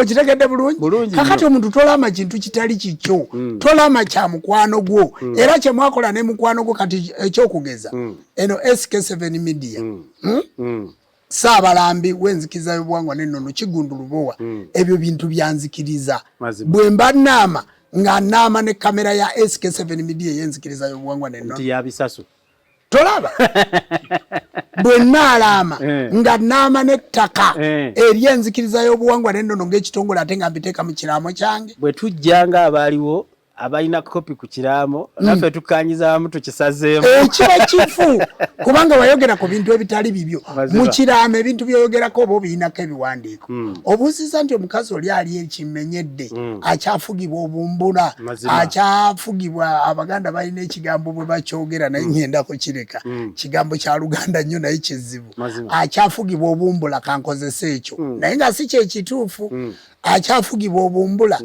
Okitegedde bulungi? Kakati omuntu tolaama kintu kitali kikyo, tolaama kya mukwano gwo, era kye mwakola ne mukwano gwo. Kati ekyokugeza, eno SK7 Media, Ssaabalambi w'enzikiriza y'obuwangwa n'ennono Kiggundu Lubowa, ebyo bintu byanzikiriza. Bwe mba nnaama, nga nnaama ne kamera ya SK7 Media ey'enzikiriza y'obuwangwa n'ennono. Nti ya bisaso. Tolaba bwe nnaalaama, nga nnaama n'ettaka ery'enzikiriza y'obuwangwa n'ennono ng'ekitongole, ate nga mbiteeka mu kiraamo kyange. Bwe tujja ng'abaaliwo abalina kopi ku kiraamo, naffe tukkanyiza wamu tukisazeemu. Kiba kifu, kubanga wayogera ku bintu ebitali bibyo mu kiraamo. Ebintu byoyogerako oba obirinako ebiwandiiko. Obuuziza nti omukazi oli ali ekimenyedde, akyafugibwa obumbula, akyafugibwa. Abaganda balina ekigambo bwe bakyogera, naye ngenda kukireka, kigambo kya Luganda nnyo naye kizibu. Akyafugibwa obumbula, kankozesa ekyo, naye nga si kyekituufu. Akyafugibwa obumbula,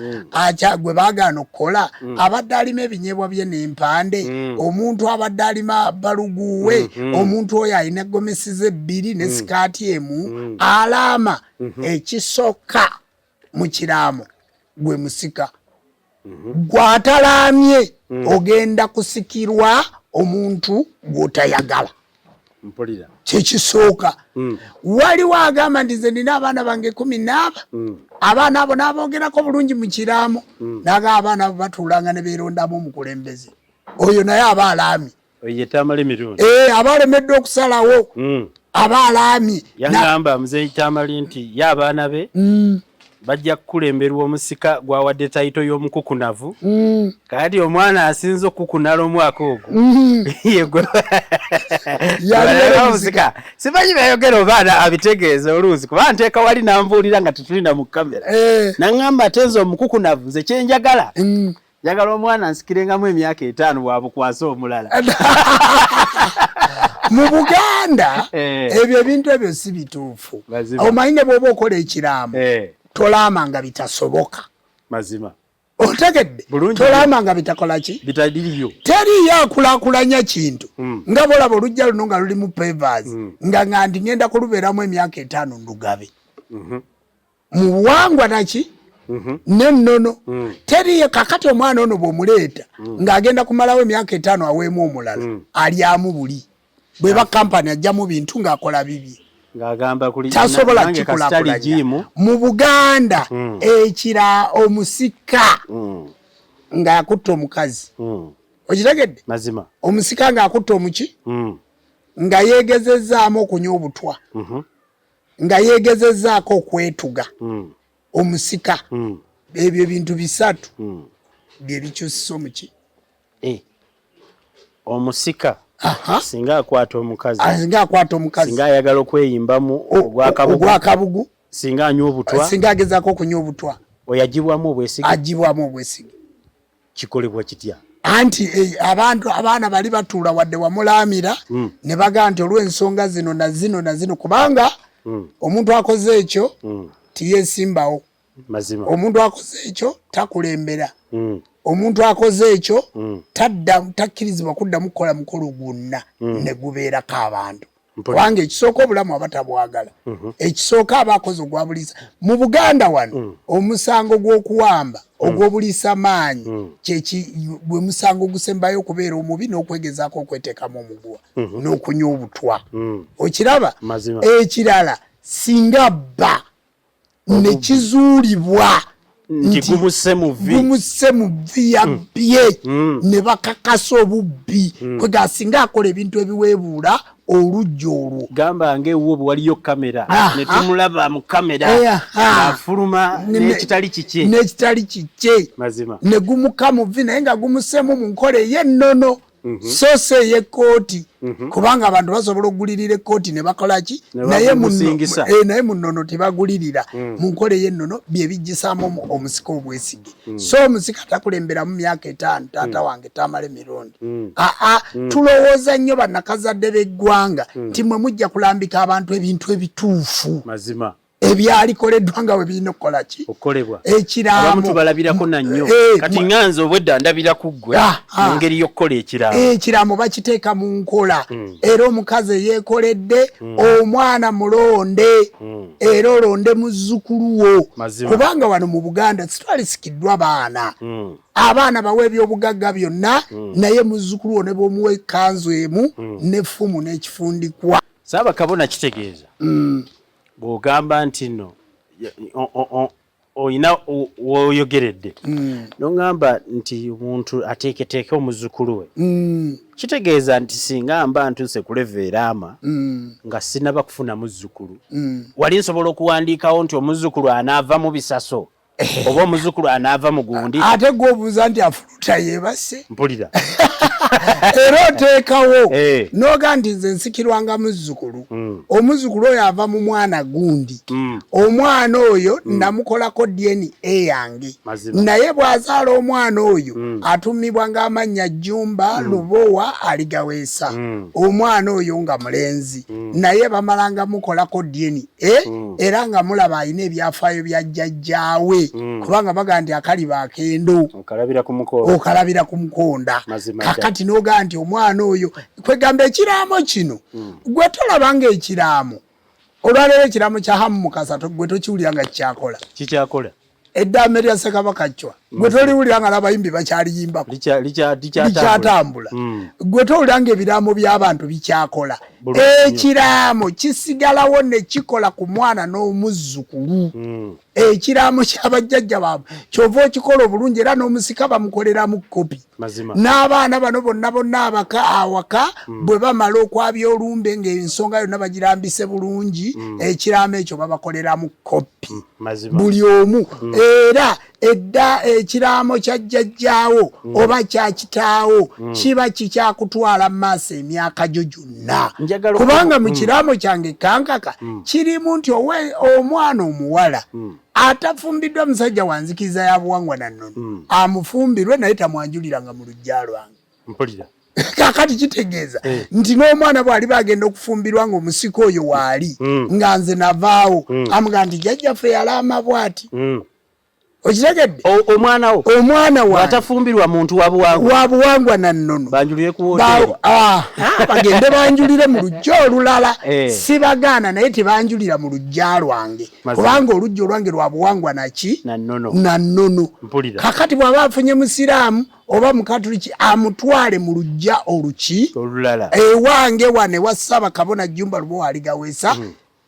gwe baagaana okukola, abadde alima ebinyeebwa bye n'empande, omuntu abadde alima baluguwe, omuntu oyo alina egomesi ze bbiri ne sikaati emu, alaama. Ekisooka mu kiraamo gwe musika. Gw'atalaamye ogenda kusikirwa omuntu gw'otayagala. Mpulira. Kyekisooka. Waliwo agamba nti nze nina abaana bange 14, abaana abo n'aboogerako bulungi mu kiraamo, naga abaana abo batuulanga ne beerondamu omukulembeze. Oyo naye aba alaamye. Oyo ye Tamale Mirundi. Aba alemeddwa okusalawo, aba alaamye. Yangamba muzeeyi Tamale nti ye abaana be bajja kukulemberwa omusika gwawadde title y'omukukunavu. Kati omwana asinze okukukunala omwaka ogwo yegwe Yali omusika. Simanyi byayogera oba abitegeeza oluusi, kuba nteeka wali nanvuulira nga tetulina mu kamera, naŋŋamba ate nze omukukunavu nze kyenjagala, njagala omwana nsikirengamu emyaka 5 bwabukwasa omulala. Mu Buganda ebyo ebintu ebyo si bituufu. Omanyi ne bw'oba okola ekiraamo, tolaama nga bitasoboka. Mazima. Otegedde? Bulungi. Tolaama nga bitakola ki? Bitadiriyo. Teriyo akulaakulanya kintu nga bolaba olujja luno nga lulimu pavers, nga nti ngenda kulubeeramu emyaka 5 ndugabe. Mu buwangwa naki n'ennono teriyo. Kakati omwana ono bw'omuleeta ng'agenda kumalawo emyaka 5 aweemu omulala, alyamu buli bweba kampani ajjamu bintu ng'akola bibye. Ng'agamba kuli tasobola nange kasitali kikulakulanya. Jimu. Mu Buganda ekira omusika ng'akutta omukazi, okitegedde? Mazima. Omusika ng'akutta omuki, nga yeegezezzaamu okunywa obutwa, nga yeegezezzaako okwetuga, omusika, ebyo ebintu bisatu bye bikyusisa omuki. Omusika singa akwata omukazi, Singa akwata omukazi, singa ayagala okweyimbamu ogwakabugu, ogwakabugu, singa anywa obutwa, singa agezaako okunywa obutwa, oyo agibwamu obwesige. Agibwamu obwesige. Kikolebwa kitya? Anti abantu abaana bali batuula wadde wamulaamira, ne bagamba nti olw'ensonga zino na zino na zino, kubanga omuntu akoze ekyo tiyeesimbawo. Mazima. Omuntu akoze ekyo takulembera. Omuntu akoze ekyo takkirizibwa kuddamu kukola mukolo gwonna ne gubeerako abantu, kubanga ekisooka obulamu aba tabwagala. Ekisooka aba akoze ogwabuliisa. Mu Buganda wano omusango gw'okuwamba ogw'obuliisa maanyi gwe musango ogusembayo okubeera omubi n'okwegezaako okweteekamu omuguwa n'okunywa obutwa. Okiraba? Mazima. Ekirala, singa bba ne kizuulibwa nti gumusse mu vvi, gumusse mu vvi yabbye, ne bakakasa obubbi, kwega singa akola ebintu ebiweebuula olujja olwo, gamba ng'ewuwo bwe waliyo kamera ne tumulaba mu kamera afuluma n'ekitali kikye, n'ekitali kikye, Mazima. ne gumuka mu vvi, naye nga gumuseemu mu nkola ey'ennono, so si ey'ekkooti, kubanga abantu basobola okugulirira ekkooti ne bakola ki, Ne bagumusingisa. Naye mu nnono tebagulirira. Mu nkola ey'ennono bye bijjisaamu omusika obwesige. So omusika takulemberamu myaka 5, taata wange Tamale Mirundi. Aa, tulowooza nnyo bannakazadde b'eggwanga nti mwe mujja kulambika abantu ebintu ebituufu. Mazima. Ebyalikoleddwa nga bwe birina okukola ki? Okukolebwa. Ekiraamo. Abamu tubalabirako na nnyo. Kati nga nze obwedda ndabira ku ggwe mu ngeri y'okukola ekiraamo. Ekiraamo bakiteeka mu nkola. Era omukazi eyeekoledde omwana mulonde. Era olonde muzzukulu wo. Kubanga wano mu Buganda sitwalisikiddwa baana. Abaana bawe ebyobugagga byonna, naye muzzukulu wo ne bw'omuwa ekkanzu emu n'effumu n'ekifundikwa. Ssaabakabona kitegeeza bw'ogamba nti nno olina w'oyogeredde n'oŋŋamba nti omuntu ateeketeeke omuzzukulu we, kitegeeza nti singa mba ntuuse ku level eraama nga sinnaba kufuna muzzukulu, wali nsobola okuwandiikawo nti omuzzukulu anaava mu bisaso oba omuzzukulu anaava mu gundi. Ate gwe obuuza nti afuluta yeebase? Mpulira. Era oteekawo n'oga nti nze nsikirwanga muzzukulu. Omuzzukulu oyo ava mu mwana gundi. Omwana oyo namukolako DNA yange. Naye bw'azaala omwana oyo atumibwa ng'amannya Jjumba, Lubowa, Aligaweesa. Omwana oyo nga mulenzi. Naye bamalanga mukolako DNA era nga mulaba alina ebyafaayo bya jjajjaawe. Kubanga bagamba nti akaliba akendo. Okalabira ku mukonda. Kakati n'ogamba nti omwana oyo kwegamba ekiraamo kino gwe tolaba ng'ekiraamo. Olwaleero ekiraamo kya Hamu Mukasa gwe tokiwulira nga kikyakola. Kikyakola. Eddaame lya Ssekabaka Chwa gwe toliwulira nga n'abayimbi bakyaliyimbako. Likyatambula. Gwe towulira ng'ebiraamo by'abantu bikyakola. Ekiraamo kisigalawo ne kikola ku mwana n'omuzzukulu. Ekiraamo ky'abajjajja baabwe ky'ova okikola obulungi era n'omusika bamukoleramu kkopi. N'abaana bano bonna bonna abaka awaka bwe bamala okwabya olumbe ng'ensonga yonna bagirambise bulungi, ekiraamo ekyo babakoleramu kkopi. Buli omu. Era edda ekiraamo kya jjajjaawo oba kya kitaawo kiba kikyakutwala mu maaso emyaka gyo gyonna. Kubanga mu kiraamo kyange kankaka kirimu nti omwana omuwala atafumbiddwa musajja wa nzikiriza ya buwangwa na nnono amufumbirwe naye tamwanjuliranga mu luggya lwange. Mpulira. Kaakati kitegeeza nti n'omwana bw'aliba agenda okufumbirwa ng'omusika oyo waali nga nze navaawo, amugamba nti jjajjaffe yalaama bw'ati. Okitegedde? Omwana wo. Omwana wange. Bw'atafumbirwa muntu wa buwangwa. Wa buwangwa na nnono. Banjulire ku woteeri. Bagende banjulire mu luggya olulala. Sibagaana naye tebanjulira mu luggya lwange. Kubanga oluggya olwange lwa buwangwa na ki? Na nnono. Na nnono. Mpulira. Kakati bw'aba afunye Musiraamu oba Mukatuliki amutwale mu luggya oluki? Olulala. Ewange wano ewa Ssaabakabona Jjumba Lubowa Aligaweesa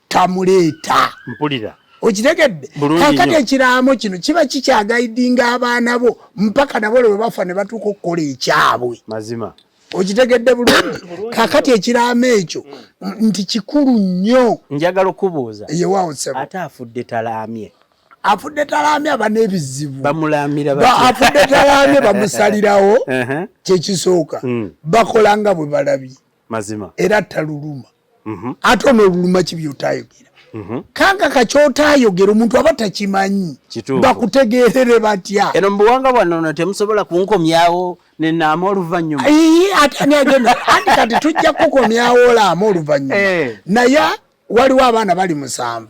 tamuleeta. Mpulira. Okitegedde? Kaakati ekiraamo kino kiba kikyagaidinga abaana bo mpaka nabo lwe bafa ne batuuka okukola ekyabwe. Mazima. Okitegedde bulungi? Kaakati ekiraamo ekyo nti kikulu nnyo. Njagala okubuuza. Yewaawo ssebo. Ate afudde talaamye. Afudde talaamye aba n'ebizibu. Bamulaamira batya? Afudde talaamye bamusalirawo kyekisooka. Bakola nga bwe balabye. Mazima. Era taluluma. Ate onooluluma ki by'otaayogera? Kankaka ky'otaayogera omuntu aba takimanyi. Bakutegeerere batya? Eno mu buwangwa bwannono temusobola kunkomyawo ne naama oluvannyuma. Ate ani agenda? Anti kati tujja kukukomyawo olaama oluvannyuma. Naye waliwo abaana bali 7.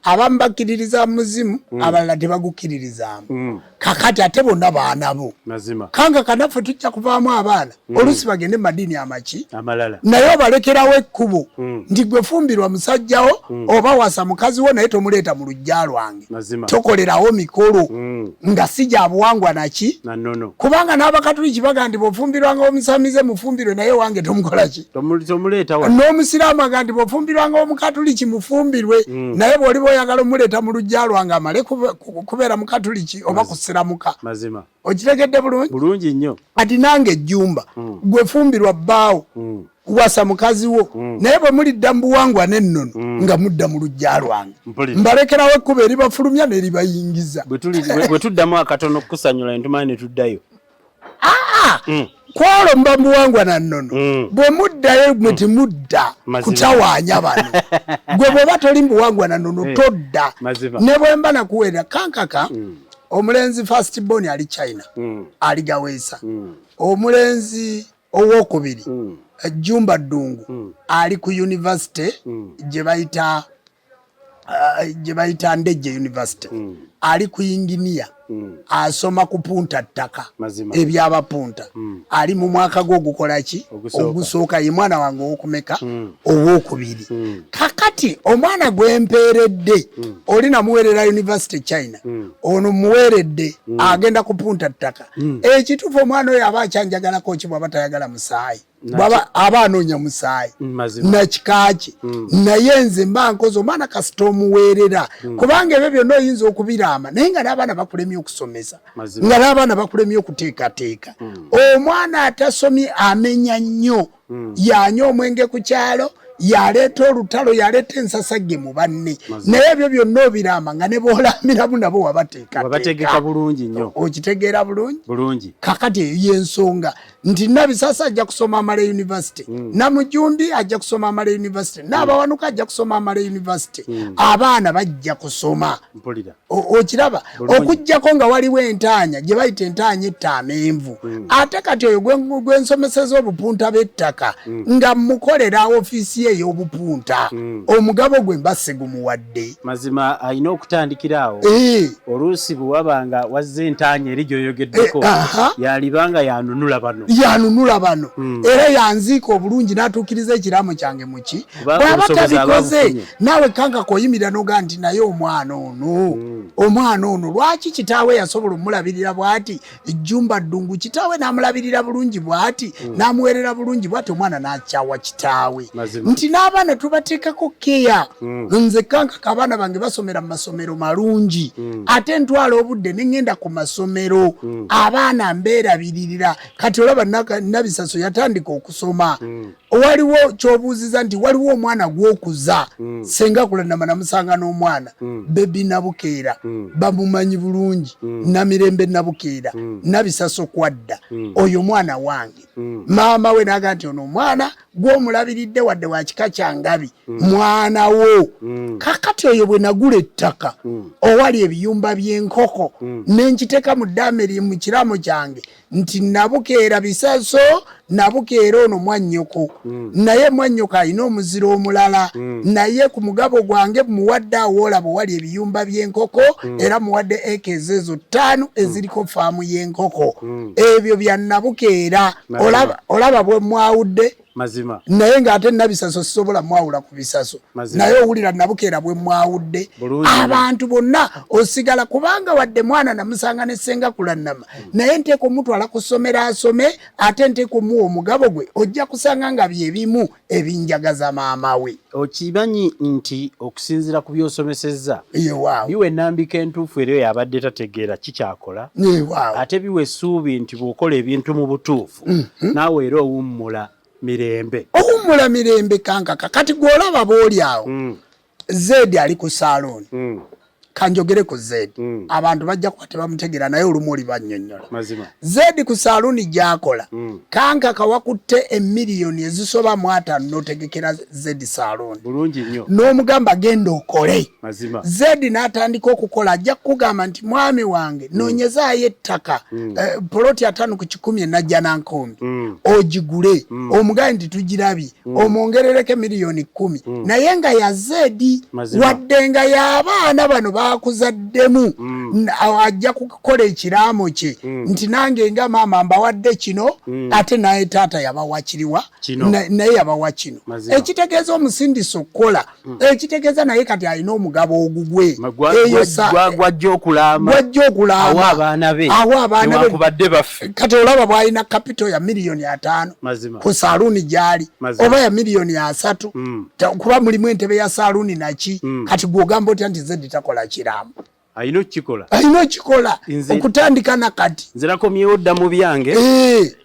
Abamu bakkiririza mu muzimu, abalala tebagukkiririzaamu. Kakati ate bonna baana bo. Kankaka naffe tujja kuvaamu abaana. Oluusi bagende mu madiini amaki. Amalala. Naye obalekerawo ekkubo. Nti gwe fumbirwa musajjawo oba wasa mukazi wo naye tomuleeta mu luggya lwange. Tokolerawo mikolo nga si gya buwangwa naki. Na nnono. Kubanga n'Abakatuliki bagamba nti bw'ofumbirwanga omusamize mufumbirwe naye wange tomukola ki? Tomuleeta wano. N'Omusiraamu agamba nti bw'ofumbirwanga Omukatuliki mufumbirwe naye bw'oliba oyagala omuleeta mu luggya lwange amale kubeera Mukatuliki oba kusiramuka. Mazima. Okitegedde bulungi? Bulungi nnyo. Kati nange Jjumba, gwe fumbirwa bbaawo, wasa mukazi wo, naye bwe mulidda mu buwangwa n'ennono nga mudda mu luggya lwange. Mbalekerawo ekkubo eribafulumya n'eribayingiza. Bwe tuddamu akatono okukusanyula ne tumala ne tuddayo. Kwolwo muba mu buwangwa na nnono. Bwe muddayo mwe temudda kutawaanya bano. Gwe bw'oba toli mu buwangwa na nnono todda. Ne bwe mba nakuweerera kankaka omulenzi first born ali China, ali Gaweesa. Omulenzi owokubiri Jjumba Ddungu ali ku university gye bayita Gye bayita Ndejje University. Ali ku inginiya, asoma kupunta ttaka. Mazima. Ebyabapunta. Ali mu mwaka gwe ogukola ki? Ogusooka. Ogusooka. Ye mwana wange owokumeka? Owokubiri. Kakati omwana gwempeeredde oli namuweerera university China, ono muweeredde agenda kupunta ttaka. Ekituufu, omwana oyo aba akyanjagalako ki bwaba tayagala musaayi? Bwaba aba anoonya musaayi Mazima. nakika kye. Naye nze mba nkoze omwana kasita omuweerera, kubanga ebyo byonna oyinza okubiraama, naye nga n'abaana bakulemye okusomesa, Mazima. nga n'abaana bakulemye okuteekateeka. Omwana atasomye amenya nnyo, yanywa omwenge ku kyalo, yaleeta olutalo, yaleeta ensasagge mu banne. Naye ebyo byonna obiraama nga ne boolamiramu nabo wabategeka wabateekateeka. Bulungi nnyo. Okitegeera bulungi? Bulungi. Kakati eyo yensonga nti Nabisasa ajja kusoma amala university, Namujumbi ajja kusoma amala university, Naabawanuka ajja kusoma amala university. Abaana bajja kusoma. Mpulira. Okiraba? Bulungi. Okugjako nga waliwo entaanya gye bayita entaanya etta amenvu. Ate kati oyo gwensomeseza obupunta b'ettaka, nga mukolera ofiisi ye ey'obupunta, omugabo gwe mba sigumuwadde. Mazima, alina okutandikira awo. Oluusi bwe waba nga wazza entaanya eri gy'oyogeddeko, Eh, aha. yalibanga yanunula bano. Yanunula bano, era yanziika obulungi n'atuukiriza ekiraamo kyange muki. Kuba Bw'aba obusobozi aba tabikoze, abufunye. naawe kanka koyimirira noga nti naye omwana ono, omwana ono lwaki kitaawe yasobola omulabirira bw'ati? Ejjumba ddungu, kitaawe n'amulabirira bulungi bw'ati, n'amuweerera bulungi bw'ati, omwana n'akyawa kitaawe. Mazima. Nti n'abaana tubateekako keya. Nze kankaka abaana bange basomera mu masomero malungi, ate ntwala obudde ne ŋŋenda ku masomero, abaana mbeerabiririra. Kati olaba Nabisaso yatandika okusoma. Waliwo kyobuuziza nti waliwo omwana gwokuza, Senga Kulanama namusanga n'omwana Bebi Nabukeera, bamumanyi bulungi, Namirembe Nabukeera, Nabisaso kwadda. Oyo mwana wange, maama we naga nti ono omwana gwomulabiridde wadde wa kika kya Ngabi, mwana wo. Kakati oyo bwe nagula ettaka owali ebiyumba by'enkoko, nenkiteeka mu ddaameri mu kiraamo kyange nti Nabukeera Bisaso, Nabukeera ono mwannyoko, naye mwannyoko alina omuziro omulala, naye ku mugabo gwange muwadde awo olaba owali ebiyumba by'enkoko, era muwadde acres ezo 5 eziriko faamu y'enkoko. Ebyo bya Nabukeera. Mazima. Olaba bwe mwawudde? Mazima. Naye ng'ate Nabisaso sisobola mwawula ku Bisaso. Mazima. Naye owulira Nabukeera bwe mwawudde? Bulungi. Abantu bonna osigala, kubanga wadde mwana namusanga ne Senga Kulannama, naye nteeka omutwala ku ssomero asome, ate nteeka omuwa omugabo gwe. Ojja kusanga nga byebimu ebinjagaza maama we. Okimanyi nti okusinziira ku by'osomesezza, Yewaawo. biwa ennambika entuufu eri oyo abadde tategeera kikyakola, Yewaawo. ate biwa essuubi nti bw'okola ebintu mu butuufu, naawe era owummula mirembe. Owummula mirembe, kankaka. Kati gw'olaba bw'oli awo, Zedi ali ku salooni. Kanjogere ku Zedi, abantu bajja kuba tebamutegeera, naye olumu oli bannyonnyola. Mazima. Zedi ku saaluuni gy'akola, kankaka wakutte emiliyoni ezisoba mu 50 n'otegekera Zedi saaluuni. Bulungi nnyo. N'omugamba genda okole. Mazima. Zedi n'atandika okukola, ajja kukugamba nti mwami wange, noonyezaayo ettaka, poloti 50 ku 100 enajja nankombi, ogigule. Omugambe nti tugirabye, omwongerereko miliyoni 10, naye nga ya Zedi. Mazima. Wadde nga y'abaana bano bakuzaddemu, ajja kukola ekiraamo kye nti nange nga maama mbawadde kino, ate naye taata yabawa kiriwa? Kino. Naye yabawa kino. Mazima. Ekitegeeza omusindisa okukola, ekitegeeza naye kati alina omugabo ogugwe. Eyo Gwajja okulaama. Gwajja okulaama. Awa abaana be. Awa abaana be. Newankubadde baffe. Kati olaba bw'alina capital ya miliyoni 50 Mazima. ku saaluuni gy'ali, Mazima. oba ya miliyoni 30, kuba mulimu entebe ya saaluuni naki. Kati gw'ogamba otya nti Zedi takola kiraamo? Alina okukikola. Alina okikola. Okutandika nakati. Nze nakomyewo dda mu byange.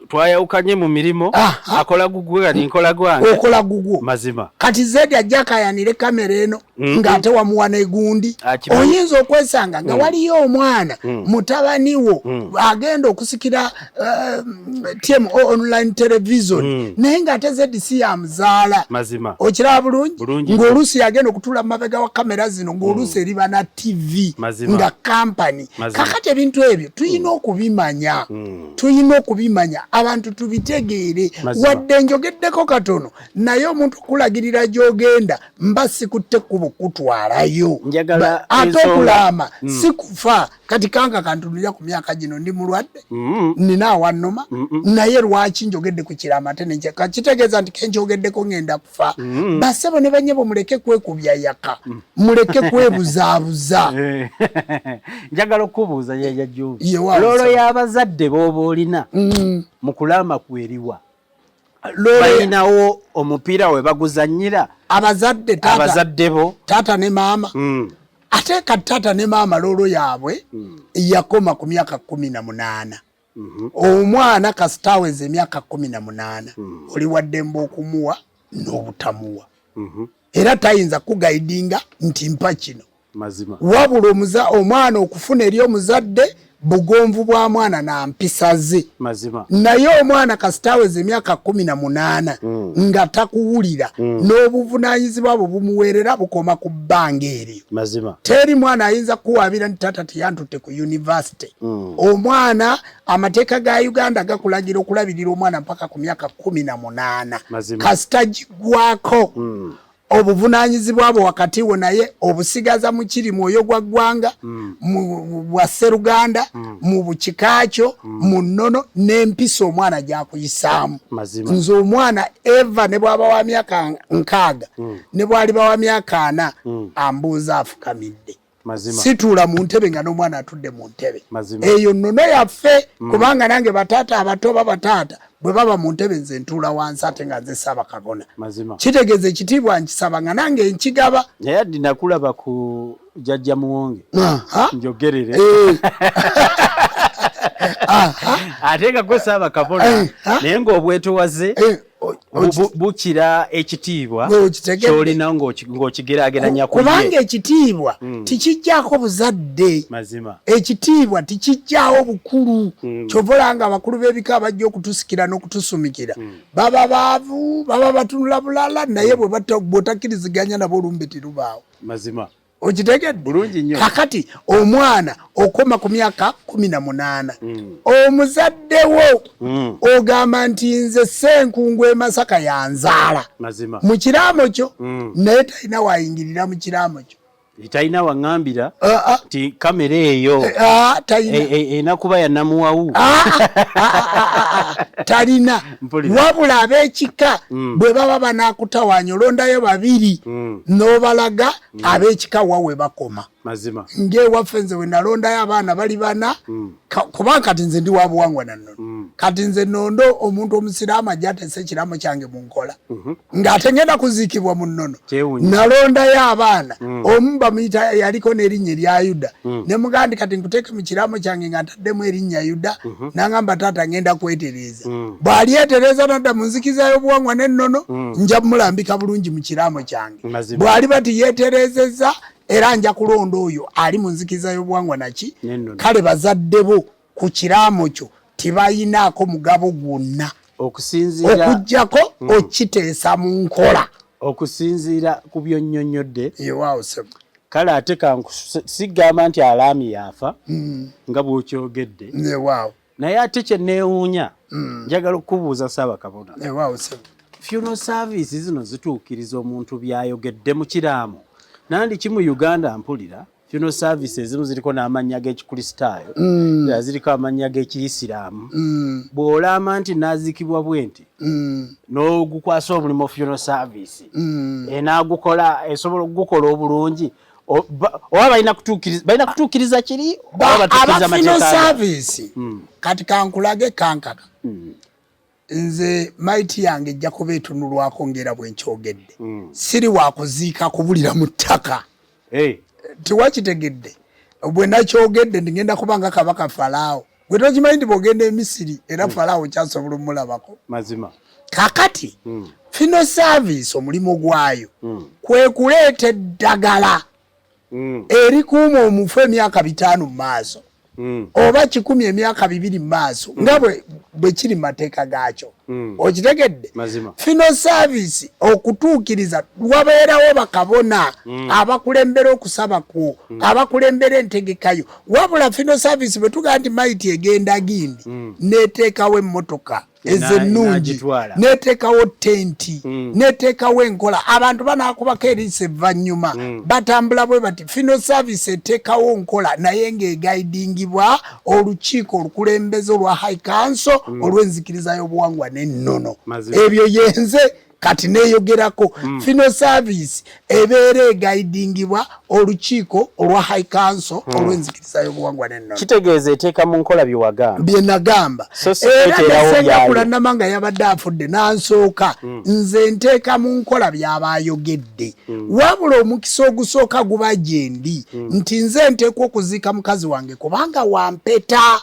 Twayawukanye mu mirimu. Akola gugwe, kati nkola gwange. Okola gugwo. Mazima. Kati Zedi ajja akayanire kamera eno ng'ate wamuwa negundi. Akimanyi. Oyinza okwesanga nga waliyo omwana mutabani wo agenda okusikira TMO Online Television, naye ng'ate Zedi si yamuzaala. Mazima. Okiraba bulungi? Bulungi. Ng'oluusi yagenda okutuula mu mabega wa kamera zino, ng'oluusi eriba na TV Mazima. nga kampani. Mazima. Kakati ebintu ebyo tulina okubimanya, tulina okubimanya. Abantu tubitegeere. Wadde njogeddeko katono, naye omuntu okulagirira gy'ogenda mba sikutte kkubo kutwalayo. Ate okulaama mm. si kufa. Kati kanka kantunulira ku myaka gino, ndi mulwadde, mm. nina awannuma, naye lwaki njogedde ku kiraama ate kitegeeza nti kenkyogeddeko ngenda kufa? Basebo ne banyebo, muleke kwekubya yaka, muleke kwebuzaabuza. Eh. Njagala okubuuza, Jjajja Jjumbi, role y'abazadde b'oba olina mu kulaama kweriwa? Balinawo omupiira we baguzannyira? Abazadde? Abazadde bo. Taata ne maama. Ate kati taata ne maama role yaabwe yakoma ku myaka 18. Omwana kasita aweza emyaka 18, oli waddembe okumuwa n'obutamuwa. Era tayinza kuguidinga nti mpa kino. Wabula omwana okufuna eri omuzadde bugonvu bwa mwana na mpisa ze. Naye omwana kasita aweza emyaka 18 nga takuwulira, n'obuvunanyizibwa bwe bumuweerera bukoma ku bbanga eryo. Teri mwana ayinza kukuwaabira nti taata teyantutte ku university. Omwana, amateeka ga Uganda gakulagira okulabirira omwana mpaka ku myaka 18. Kasita giggwako, obuvunanyizibwa bwe wakati wo naye obusigaza mu kiri mwoyo gwa ggwanga, mu bwa sseruganda, mu bukika kyo, mu nnono n'empisa omwana gyakuyisaamu. Nze omwana eva ne bwaba wa myaka 60, ne bwaliba wa myaka 40, ambuuza afukamidde. Situula mu ntebe nga n'omwana atudde mu ntebe. Eyo nnono yaffe, kubanga nange bataata abato ba bataata bwe baba mu ntebe, nze ntuula wansi, ate nga nze Ssaabakabona. Kitegeeza ekitiibwa nkisaba nga nange nkigaba. Naye addi nakulaba ku Jjajja Muwonge, njogerere. Ate nga gwe Ssaabakabona, naye ng'obwetowaze bukira ekitiibwa kyolina ng'okigeraageranya ku. Kubanga ekitiibwa tikijjaako buzadde. Ekitiibwa tikijjaawo bukulu. Kyova olaba nga abakulu b'ebika abajja okutusikira n'okutusumikira baba baavu, baba batunula bulala, naye bw'otakkiriziganya nabo olumbe terubaawo. Okitegedde? Bulungi nnyo. Kakati omwana okoma ku myaka 18. Omuzadde wo ogamba nti nze Ssenkungu e Masaka yanzaala mu kiraamo kyo, naye talina wayingirira mu kiraamo kyo. Talina waŋŋambira nti kamera eyo erina kuba yanamuwawu. Talina. Wabula ab'ekika bwe baba banakutawaanya, olondayo babiri n'obalaga ab'ekika wa we bakoma. Ng'ewaffe nze we nalondayo abaana bali bana, kubanga kati nze ndi wa buwangwa na nnono. Kati nze nondo omuntu omusiraamu ajja ateesa ekiraamo kyange mu nkola, ng'ate ngenda kuziikibwa mu nnono. Nalondayo abaana, omu bamuyita yaliko n'erinnya erya Yuda, ne mugamba nti kati nkuteeke mu kiraamo kyange nga ntaddemu erinnya Yuda. Nangamba, taata, ngenda kwetereeza. Bw'alyetereeza nadda mu nzikiza y'obuwangwa n'ennono, nja mulambika bulungi mu kiraamo kyange. Bw'aliba tiyeetereezezza, era nja kulonda oyo ali mu nzikiza y'obuwangwa naki. Kale bazadde bo ku kiraamo kyo tebayinaako mugabo gwonna, okuggyako okiteesa mu nkola. Okusinziira ku byonnyonnyodde, Yewaawo sebo. Kale ate sigamba nti alaami yaafa nga bw'okyogedde, naye ate kye neewuunya, njagala okukubuuza, Ssaabakabona, Yewaawo sebo. Funeral service zino zituukiriza omuntu by'ayogedde mu kiraamo? Nandiki mu Uganda mpulira funeral service ezimu ziriko n'amannya g'Ekikristaayo, endala ziriko amannya g'Ekiyisiraamu. Bw'olaama nti naaziikibwa bwe nti, n'ogukwasa omulimu funeral service, enaagukola esobola okugukola obulungi oba balina kutuukiriza kiri oba batuukiriza Aba funeral amateeka ga- service, kati kankulage kankaka. Nze maiti yange ejja kuba etunulwako ngera bwe nkyogedde. Siri wakuziika kubulira mu ttaka. Tewakitegedde bwe nakyogedde nti ngenda kuba nga kabaka Falaawo? Gwe tokimanyi nti bwogenda e Misiri era Falaawo kyasobola omulabako? Kakati funeral service omulimu gwayo kwe kuleeta eddagala erikuuma omufu emyaka 5 mu maaso oba 100 emyaka 2 mu maaso, nga bwe kiri mu mateeka gaakyo. Okitegedde? Funeral service okutuukiriza, wabeerawo bakabona abakulembera okusaba kwo, abakulembera entegekayo. Wabula funeral service bwe tugamba nti maiti egenda gindi, neteekawo emmotoka. Ezo ennungi neteekawo tenti, neteekawo enkola, abantu banaakubako eriiso evvannyuma. Batambula bwe bati. Funeral service eteekawo nkola, naye ng'eguidingibwa olukiiko olukulembeze olwa High Council olw'enzikiriza y'obuwangwa n'ennono. Ebyo yenze kati neeyogerako. Funeral service ebeera eguidingibwa olukiiko olwa High Council olw'enzikiriza y'obuwangwa n'ennono. Kitegeeza eteeka mu nkola bye wagamba. Bye nagamba. So si Era kweteerawo ne byayo. Ssenga Kulannama nga yabadde afudde n'ansooka, nze nteeka mu nkola by'aba ayogedde. Wabula omukisa ogusooka guba gye ndi nti nze nteekwa okuziika mukazi wange kubanga wampeta.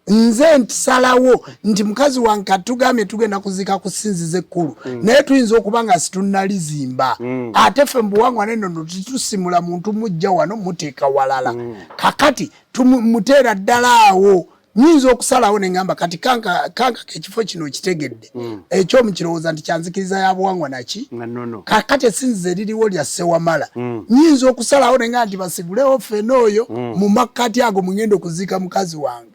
Nze ntisalawo nti mukazi wange katugambye tugenda kuziika ku ssinzizo ekkulu, naye tuyinza okuba nga situnnalizimba. Ate ffe mu buwangwa n'ennono titusimula muntu mujja wano muteeka walala. Kakati tumuteera ddala awo. Nyinza okusalawo ne ŋŋamba kati kanka ekifo kino okitegedde, ekyomukirowooza nti kyanzikiriza ya buwangwa naki. Nga nnono. Kakati essinzizo eririwo lya Ssewamala, nyinza okusalawo ne ŋŋamba nti basigulewo ffene oyo mu makkati ago mugenda okuziika mukazi wange.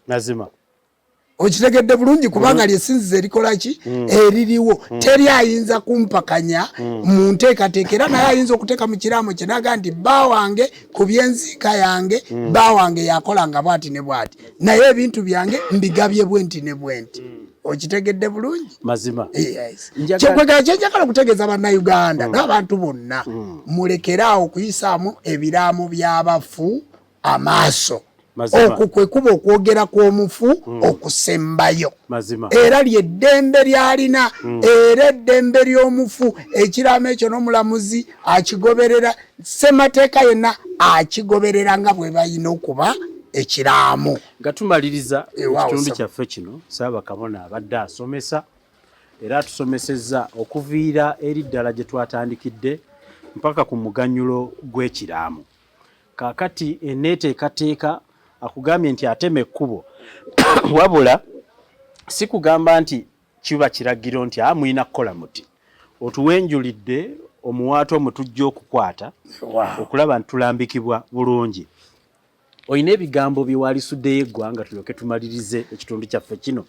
Okitegedde bulungi, kubanga lyesinzizo erikola ki eririwo. Teri ayinza kumpakanya mu nteekateeka, era naye ayinza okuteeka mu kiraamo kye naga nti bba wange ku byenziika yange, bba wange yakola nga bwati ne bwati, naye ebintu byange mbigabye bwenti ne bwenti. Okitegedde bulungi? Mazima. Yes. Njagala- Kyekwegala kyenjagala okutegeeza Bannayuganda n'abantu bonna, mulekeraawo okuyisaamu ebiraamo by'abafu amaaso. Okwo kwe kuba okwogera kw'omufu okusembayo. Era lyeddembe lyalina, era eddembe ly'omufu ekiraamo ekyo n'omulamuzi akigoberera, ssemateeka yenna akigoberera nga bwe balina okuba ekiraamo. Nga tumaliriza Ewaawo, ekitundu ssebo. kyaffe kino, Ssaabakabona abadde asomesa era atusomesezza okuviira eri ddala gye twatandikidde mpaka ku muganyulo gw'ekiraamo. Kaakati eneeteekateeka akugambye nti atema ekkubo, wabula si kugamba nti kiba kiragiro nti mulina kukola muti. Otuwenjulidde omuwaatwa omwe tujja okukwata okulaba nti tulambikibwa bulungi. Olina ebigambo bye walisuddeyo eggwanga tulyoke tumalirize ekitundu kyaffe kino?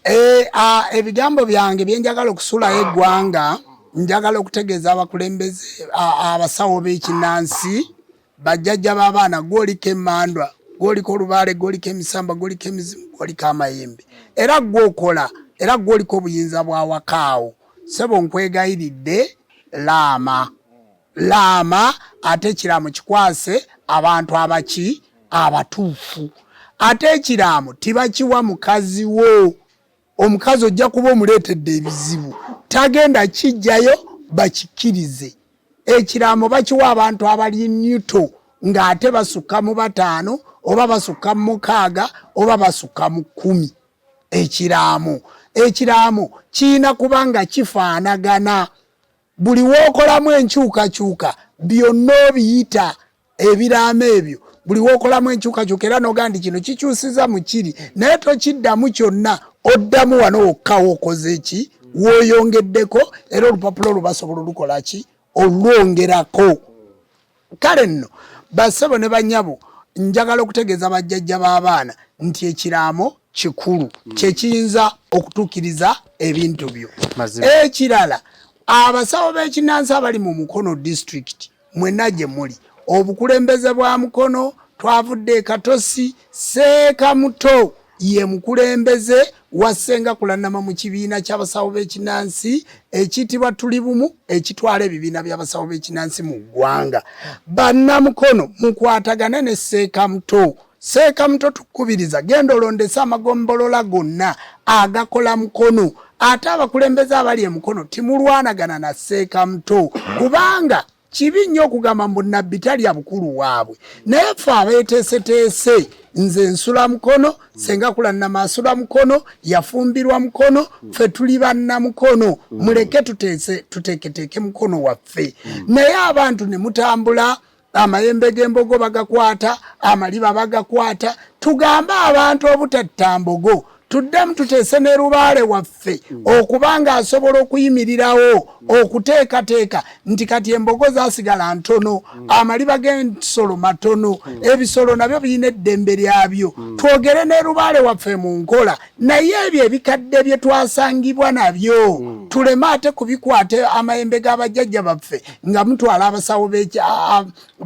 Ebigambo byange bye njagala okusulayo eggwanga, njagala okutegeeza abakulembeze, abasawo b'ekinnansi, bajjajja b'abaana, gw'oliko emmandwa, gw'oliko olubaale, gw'oliko emisamba, gw'oliko emizimu, gw'oliko amayembe, era gw'okola, era gw'oliko obuyinza bwa wakaawo. Ssebo, nkwegayiridde, laama laama, ate ekiraamo kikwase abantu abaki abatuufu. Ate ekiraamo tibakiwa mukazi wo. Omukazi ojja kuba omuleetedde ebizibu, tagenda kijjayo bakikkirize. Ekiraamo bakiwa abantu abali neutral, ng'ate basukka mu 5 oba basukka mu 6 oba basukka mu 10. Ekiraamo kirina kuba nga kifaanagana. Buli w'okolamu enkyukakyuka byonna obiyita ebiraamo ebyo. Buli w'okolamu enkyukakyuka era n'ogamba nti kino kikyusiza mu kiri, naye tokiddamu kyonna, oddamu wano wokka w'okoze ki w'oyongeddeko, era olupapula olwo basobola olukola ki olwongerako. Kale nno bassebo ne bannyabo, njagala okutegeeza bajjajja b'abaana nti ekiraamo kikulu, kyekiyinza okutuukiriza ebintu byo. Ekirala, abasawo b'ekinnansi abali mu Mukono district mwenna gye muli, obukulembeze bwa Mukono twavudde e Katosi. Seeka Muto ye mukulembeze wa Ssenga Kulannama mu kibiina ky'abasawo b'ekinnansi ekiyitibwa Tuli Bumu, ekitwala ebibiina by'abasawo b'ekinnansi mu ggwanga. Bannamukono mukwatagane ne Seeka Muto. Seeka Muto tukubiriza genda olondese amagombolola gonna agakola Mukono. Ate abakulembeze abali e Mukono timulwanagana na Seeka Muto, kubanga kibi nnyo okugamba mbu Nabbi talya bukulu waabwe. Naye ffe abeeteeseteese, nze nsula Mukono, Ssenga Kulannama asula Mukono, yafumbirwa Mukono, ffe tuli bannamukono, muleke tuteeketeeke Mukono waffe. Naye abantu ne mutambula, amayembe g'embogo bagakwata, amaliba bagakwata. Tugambe abantu obutatta mbogo. Tuddemu tuteese ne lubaale waffe okuba nga asobola okuyimirirawo okuteekateeka nti kati embogo zasigala ntono, amaliba g'ensolo matono, ebisolo nabyo birina eddembe lyabyo. Twogere ne lubaale waffe mu nkola, naye ebyo ebikadde bye twasangibwa nabyo tuleme ate kubikwata amayembe g'abajjajja baffe nga mutwala abasawo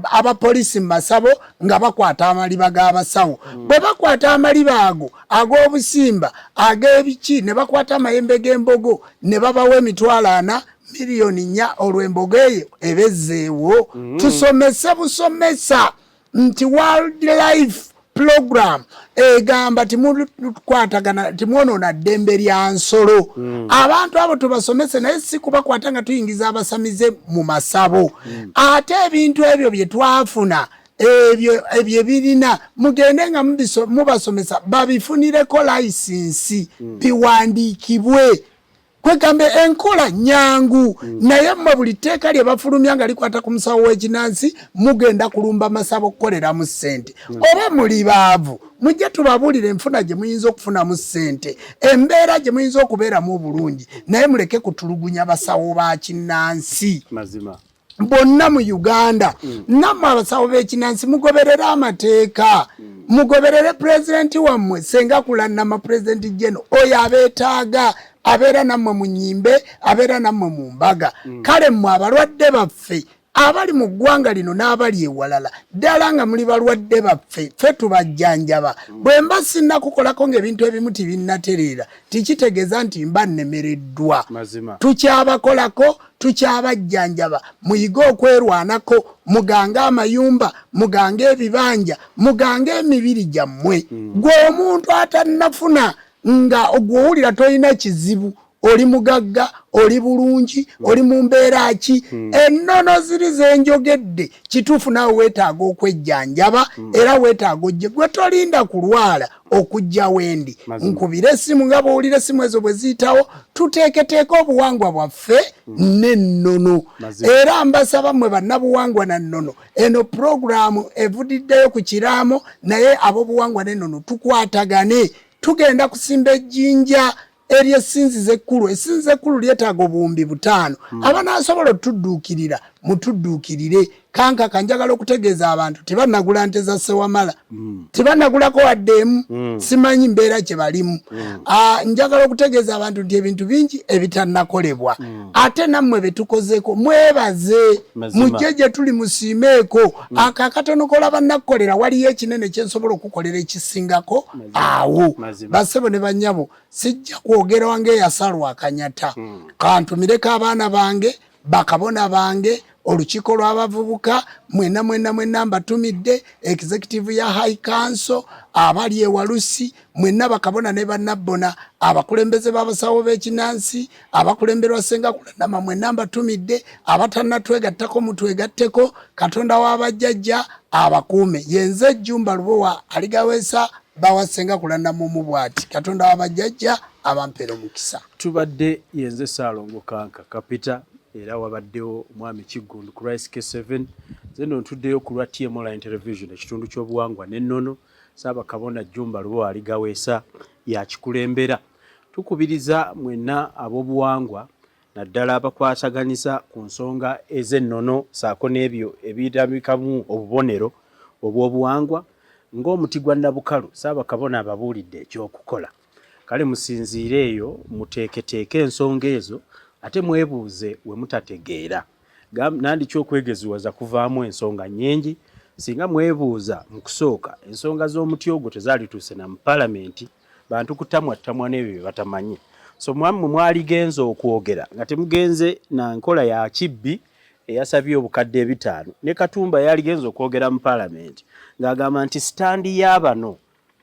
abapoliisi mu masabo nga bakwata amaliba g'abasawo. Bwe bakwata amaliba ago ag'obusimba ag'ebiki ne bakwata amayembe g'embogo ne babawa 400,000, 4 miliyoni, olwo embogo eyo ebezzeewo. Tusomese busomesa nti wildlife program egamba timukwatagana, timwonoona ddembe lya nsolo. Abantu abo tubasomese, naye si kubakwata nga tuyingiza abasamize mu masabo. Ate ebintu ebyo bye twafuna ebyo ebyo birina mugende nga mubasomesa babifunireko layisinsi, biwandiikibwe. Kwegamba enkola nyangu, naye mmwe buli tteeka lye bafulumya nga likwata ku musawo w'ekinansi mugenda kulumba masabo okukoleramu ssente. Oba muli baavu, mujje tubabuulire enfuna gye muyinza okufunamu ssente, embeera gye muyinza okubeeramu obulungi, naye muleke kutulugunya basawo ba kinnansi Mazima. bonna mu Uganda. Nammwe abasawo b'ekinansi mugoberere amateeka, mugoberere pulezidenti wammwe Senga Kulannama, Pulezidenti Jeno oyo abeetaaga, abeera nammwe mu nnyimbe, abeera nammwe mu mbaga. Kale mmwe abalwadde baffe abali mu ggwanga lino n'abali ewalala ddala nga muli balwadde baffe, ffe tubajjanjaba. Bwe mba sinnakukolako ng'ebintu ebimu tibinnatereera, tikitegeeza nti mba nnemereddwa. Mazima. Tukyabakolako, tukyabajjanjaba. Muyige okwerwanako, mugange amayumba, mugange ebibanja, mugange emibiri gyammwe. Gwe omuntu atannafuna nga gw'owulira tolina kizibu, oli mugagga, oli bulungi, oli mu mbeera ki, ennono ziri zenjogedde kituufu, naawe weetaaga okwejjanjaba era weetaaga ojje. Gwe tolinda kulwala okujja wendi. Nkubire essimu nga bw'owulira essimu ezo bwe ziyitawo, tuteeketeeke obuwangwa bwaffe n'ennono. Era mbasaba mmwe bannabuwangwa na nnono, eno puroguraamu evudiddeyo ku kiraamo, naye ab'obuwangwa n'ennono tukwatagane. Tugenda kusimba ejjinja eryessinzizo ekkulu. Essinzizo ekkulu lyetaaga obuwumbi 5. Abanaasobola otudduukirira mutudduukirire. Kankaka njagala okutegeeza abantu tebannagula nte za Sewamala, tebannagulako wadde emu, simanyi mbeera kye balimu. Njagala okutegeeza abantu nti ebintu bingi ebitannakolebwa, ate nammwe betukozeeko mwebaze. Mujje gye tuli musiimeeko. Ako akatono kolaba nakkukolera, waliyo ekinene kyensobola okukolera ekisingako awo. Bassebo ne bannyabo, sijja kwogera ng'eyasalwa akanyata. Kantumireko abaana bange, bakabona bange, olukiiko lw'abavubuka, mwena mwena mwena mbatumidde, executive ya High Council, abali ewalusi mwenna, bakabona ne bannabbona, abakulembeze b'abasawo b'ekinansi abakulemberwa Senga Kulanama, mwenna mbatumidde. Abatannatwegattako mutwegatteko. Katonda w'abajjajja abakuume. Yenze Jjumba Lubowa Aligaweesa bawa Senga Kulanama omu bw'ati. Katonda w'abajjajja abampeera omukisa. Tubadde yenze Saalongo Kanka Kapita, era wabaddewo omwami Kiggundu ku Rice K7. Nze nno ntuddeyo ku lwa TM Online Television, ekitundu ky'obuwangwa n'ennono. Ssaabakabona Jjumba Lubowa Aligaweesa yakikulembera. Tukubiriza mwenna ab'obuwangwa, naddala abakwataganyiza ku nsonga ez'ennono ssaako n'ebyo ebirabikamu obubonero obw'obuwangwa ng'omuti gwa Nabukalu. Ssaabakabona ababuulidde ekyokukola. Kale musinziire eyo muteeketeeke ensonga ezo, ate mwebuuze we mutategeera. Nandiki okwegeziwaza kuvaamu ensonga nnyingi. Singa mwebuuza mu kusooka, ensonga z'omuti ogwo tezaalituuse na mu palamenti, bantu kutamwattamwa n'ebyo bye batamanyi. So mwammwe mwaligenze okwogera nga temugenze na nkola ya kibbi eyasabye 5,000. Ne Katumba yaligenze okwogera mu palamenti ng'agamba nti sitandi y'abano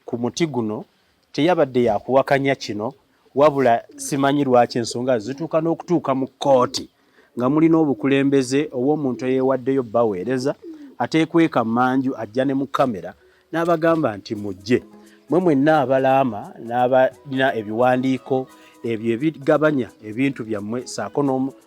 ku muti guno teyabadde yakuwakanya kino, wabula simanyi lwaki ensonga zituuka n'okutuuka mu kkooti nga mulina obukulembeze obw'omuntu eyeewaddeyo baweereza, ateekweka mmanju, ajja ne mu kamera n'abagamba nti mujje mwe mwenna abalaama n'abalina ebiwandiiko ebyo ebigabanya ebintu byammwe ssaako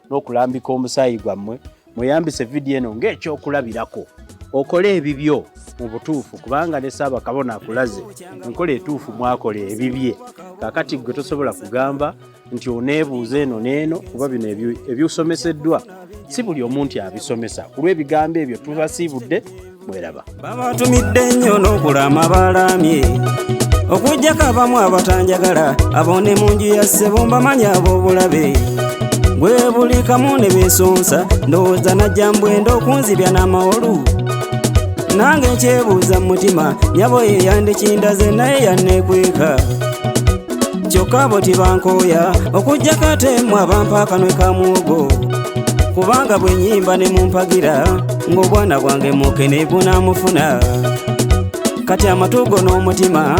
n'okulambika omusaayi gwammwe, mweyambise vidiyo eno ng'ekyokulabirako okole ebibyo mu butuufu, kubanga ne Ssaabakabona akulaze enkola etuufu mwakola ebibye. Kaakati ggwe tosobola kugamba nti oneebuuza eno n'eno, kuba bino ebyosomeseddwa si buli omu nti abisomesa. Ku lw'ebigambo ebyo tubasiibudde, mweraba. Babatumidde nnyo n'okulama balamye, okuggyako abamu abatanjagala, abo ne mu nju ya ssebo mbamanyi ab'obulabe. Gwe buli kamu ne beesonsa, ndowooza najja mbwenda okunzibya n'amawolu. Nange nkyebuuza mu mutima, nnyabo ye yandikindaze naye yanneekweka. Kyokka abo tibankooya, okuggyako ate mmwe abampa akanwe ka muwogo, kubanga bwe nnyimba ne mumpagira ng'obwana bwange mukene bunaamufuna. Kati amatu go n'omutima.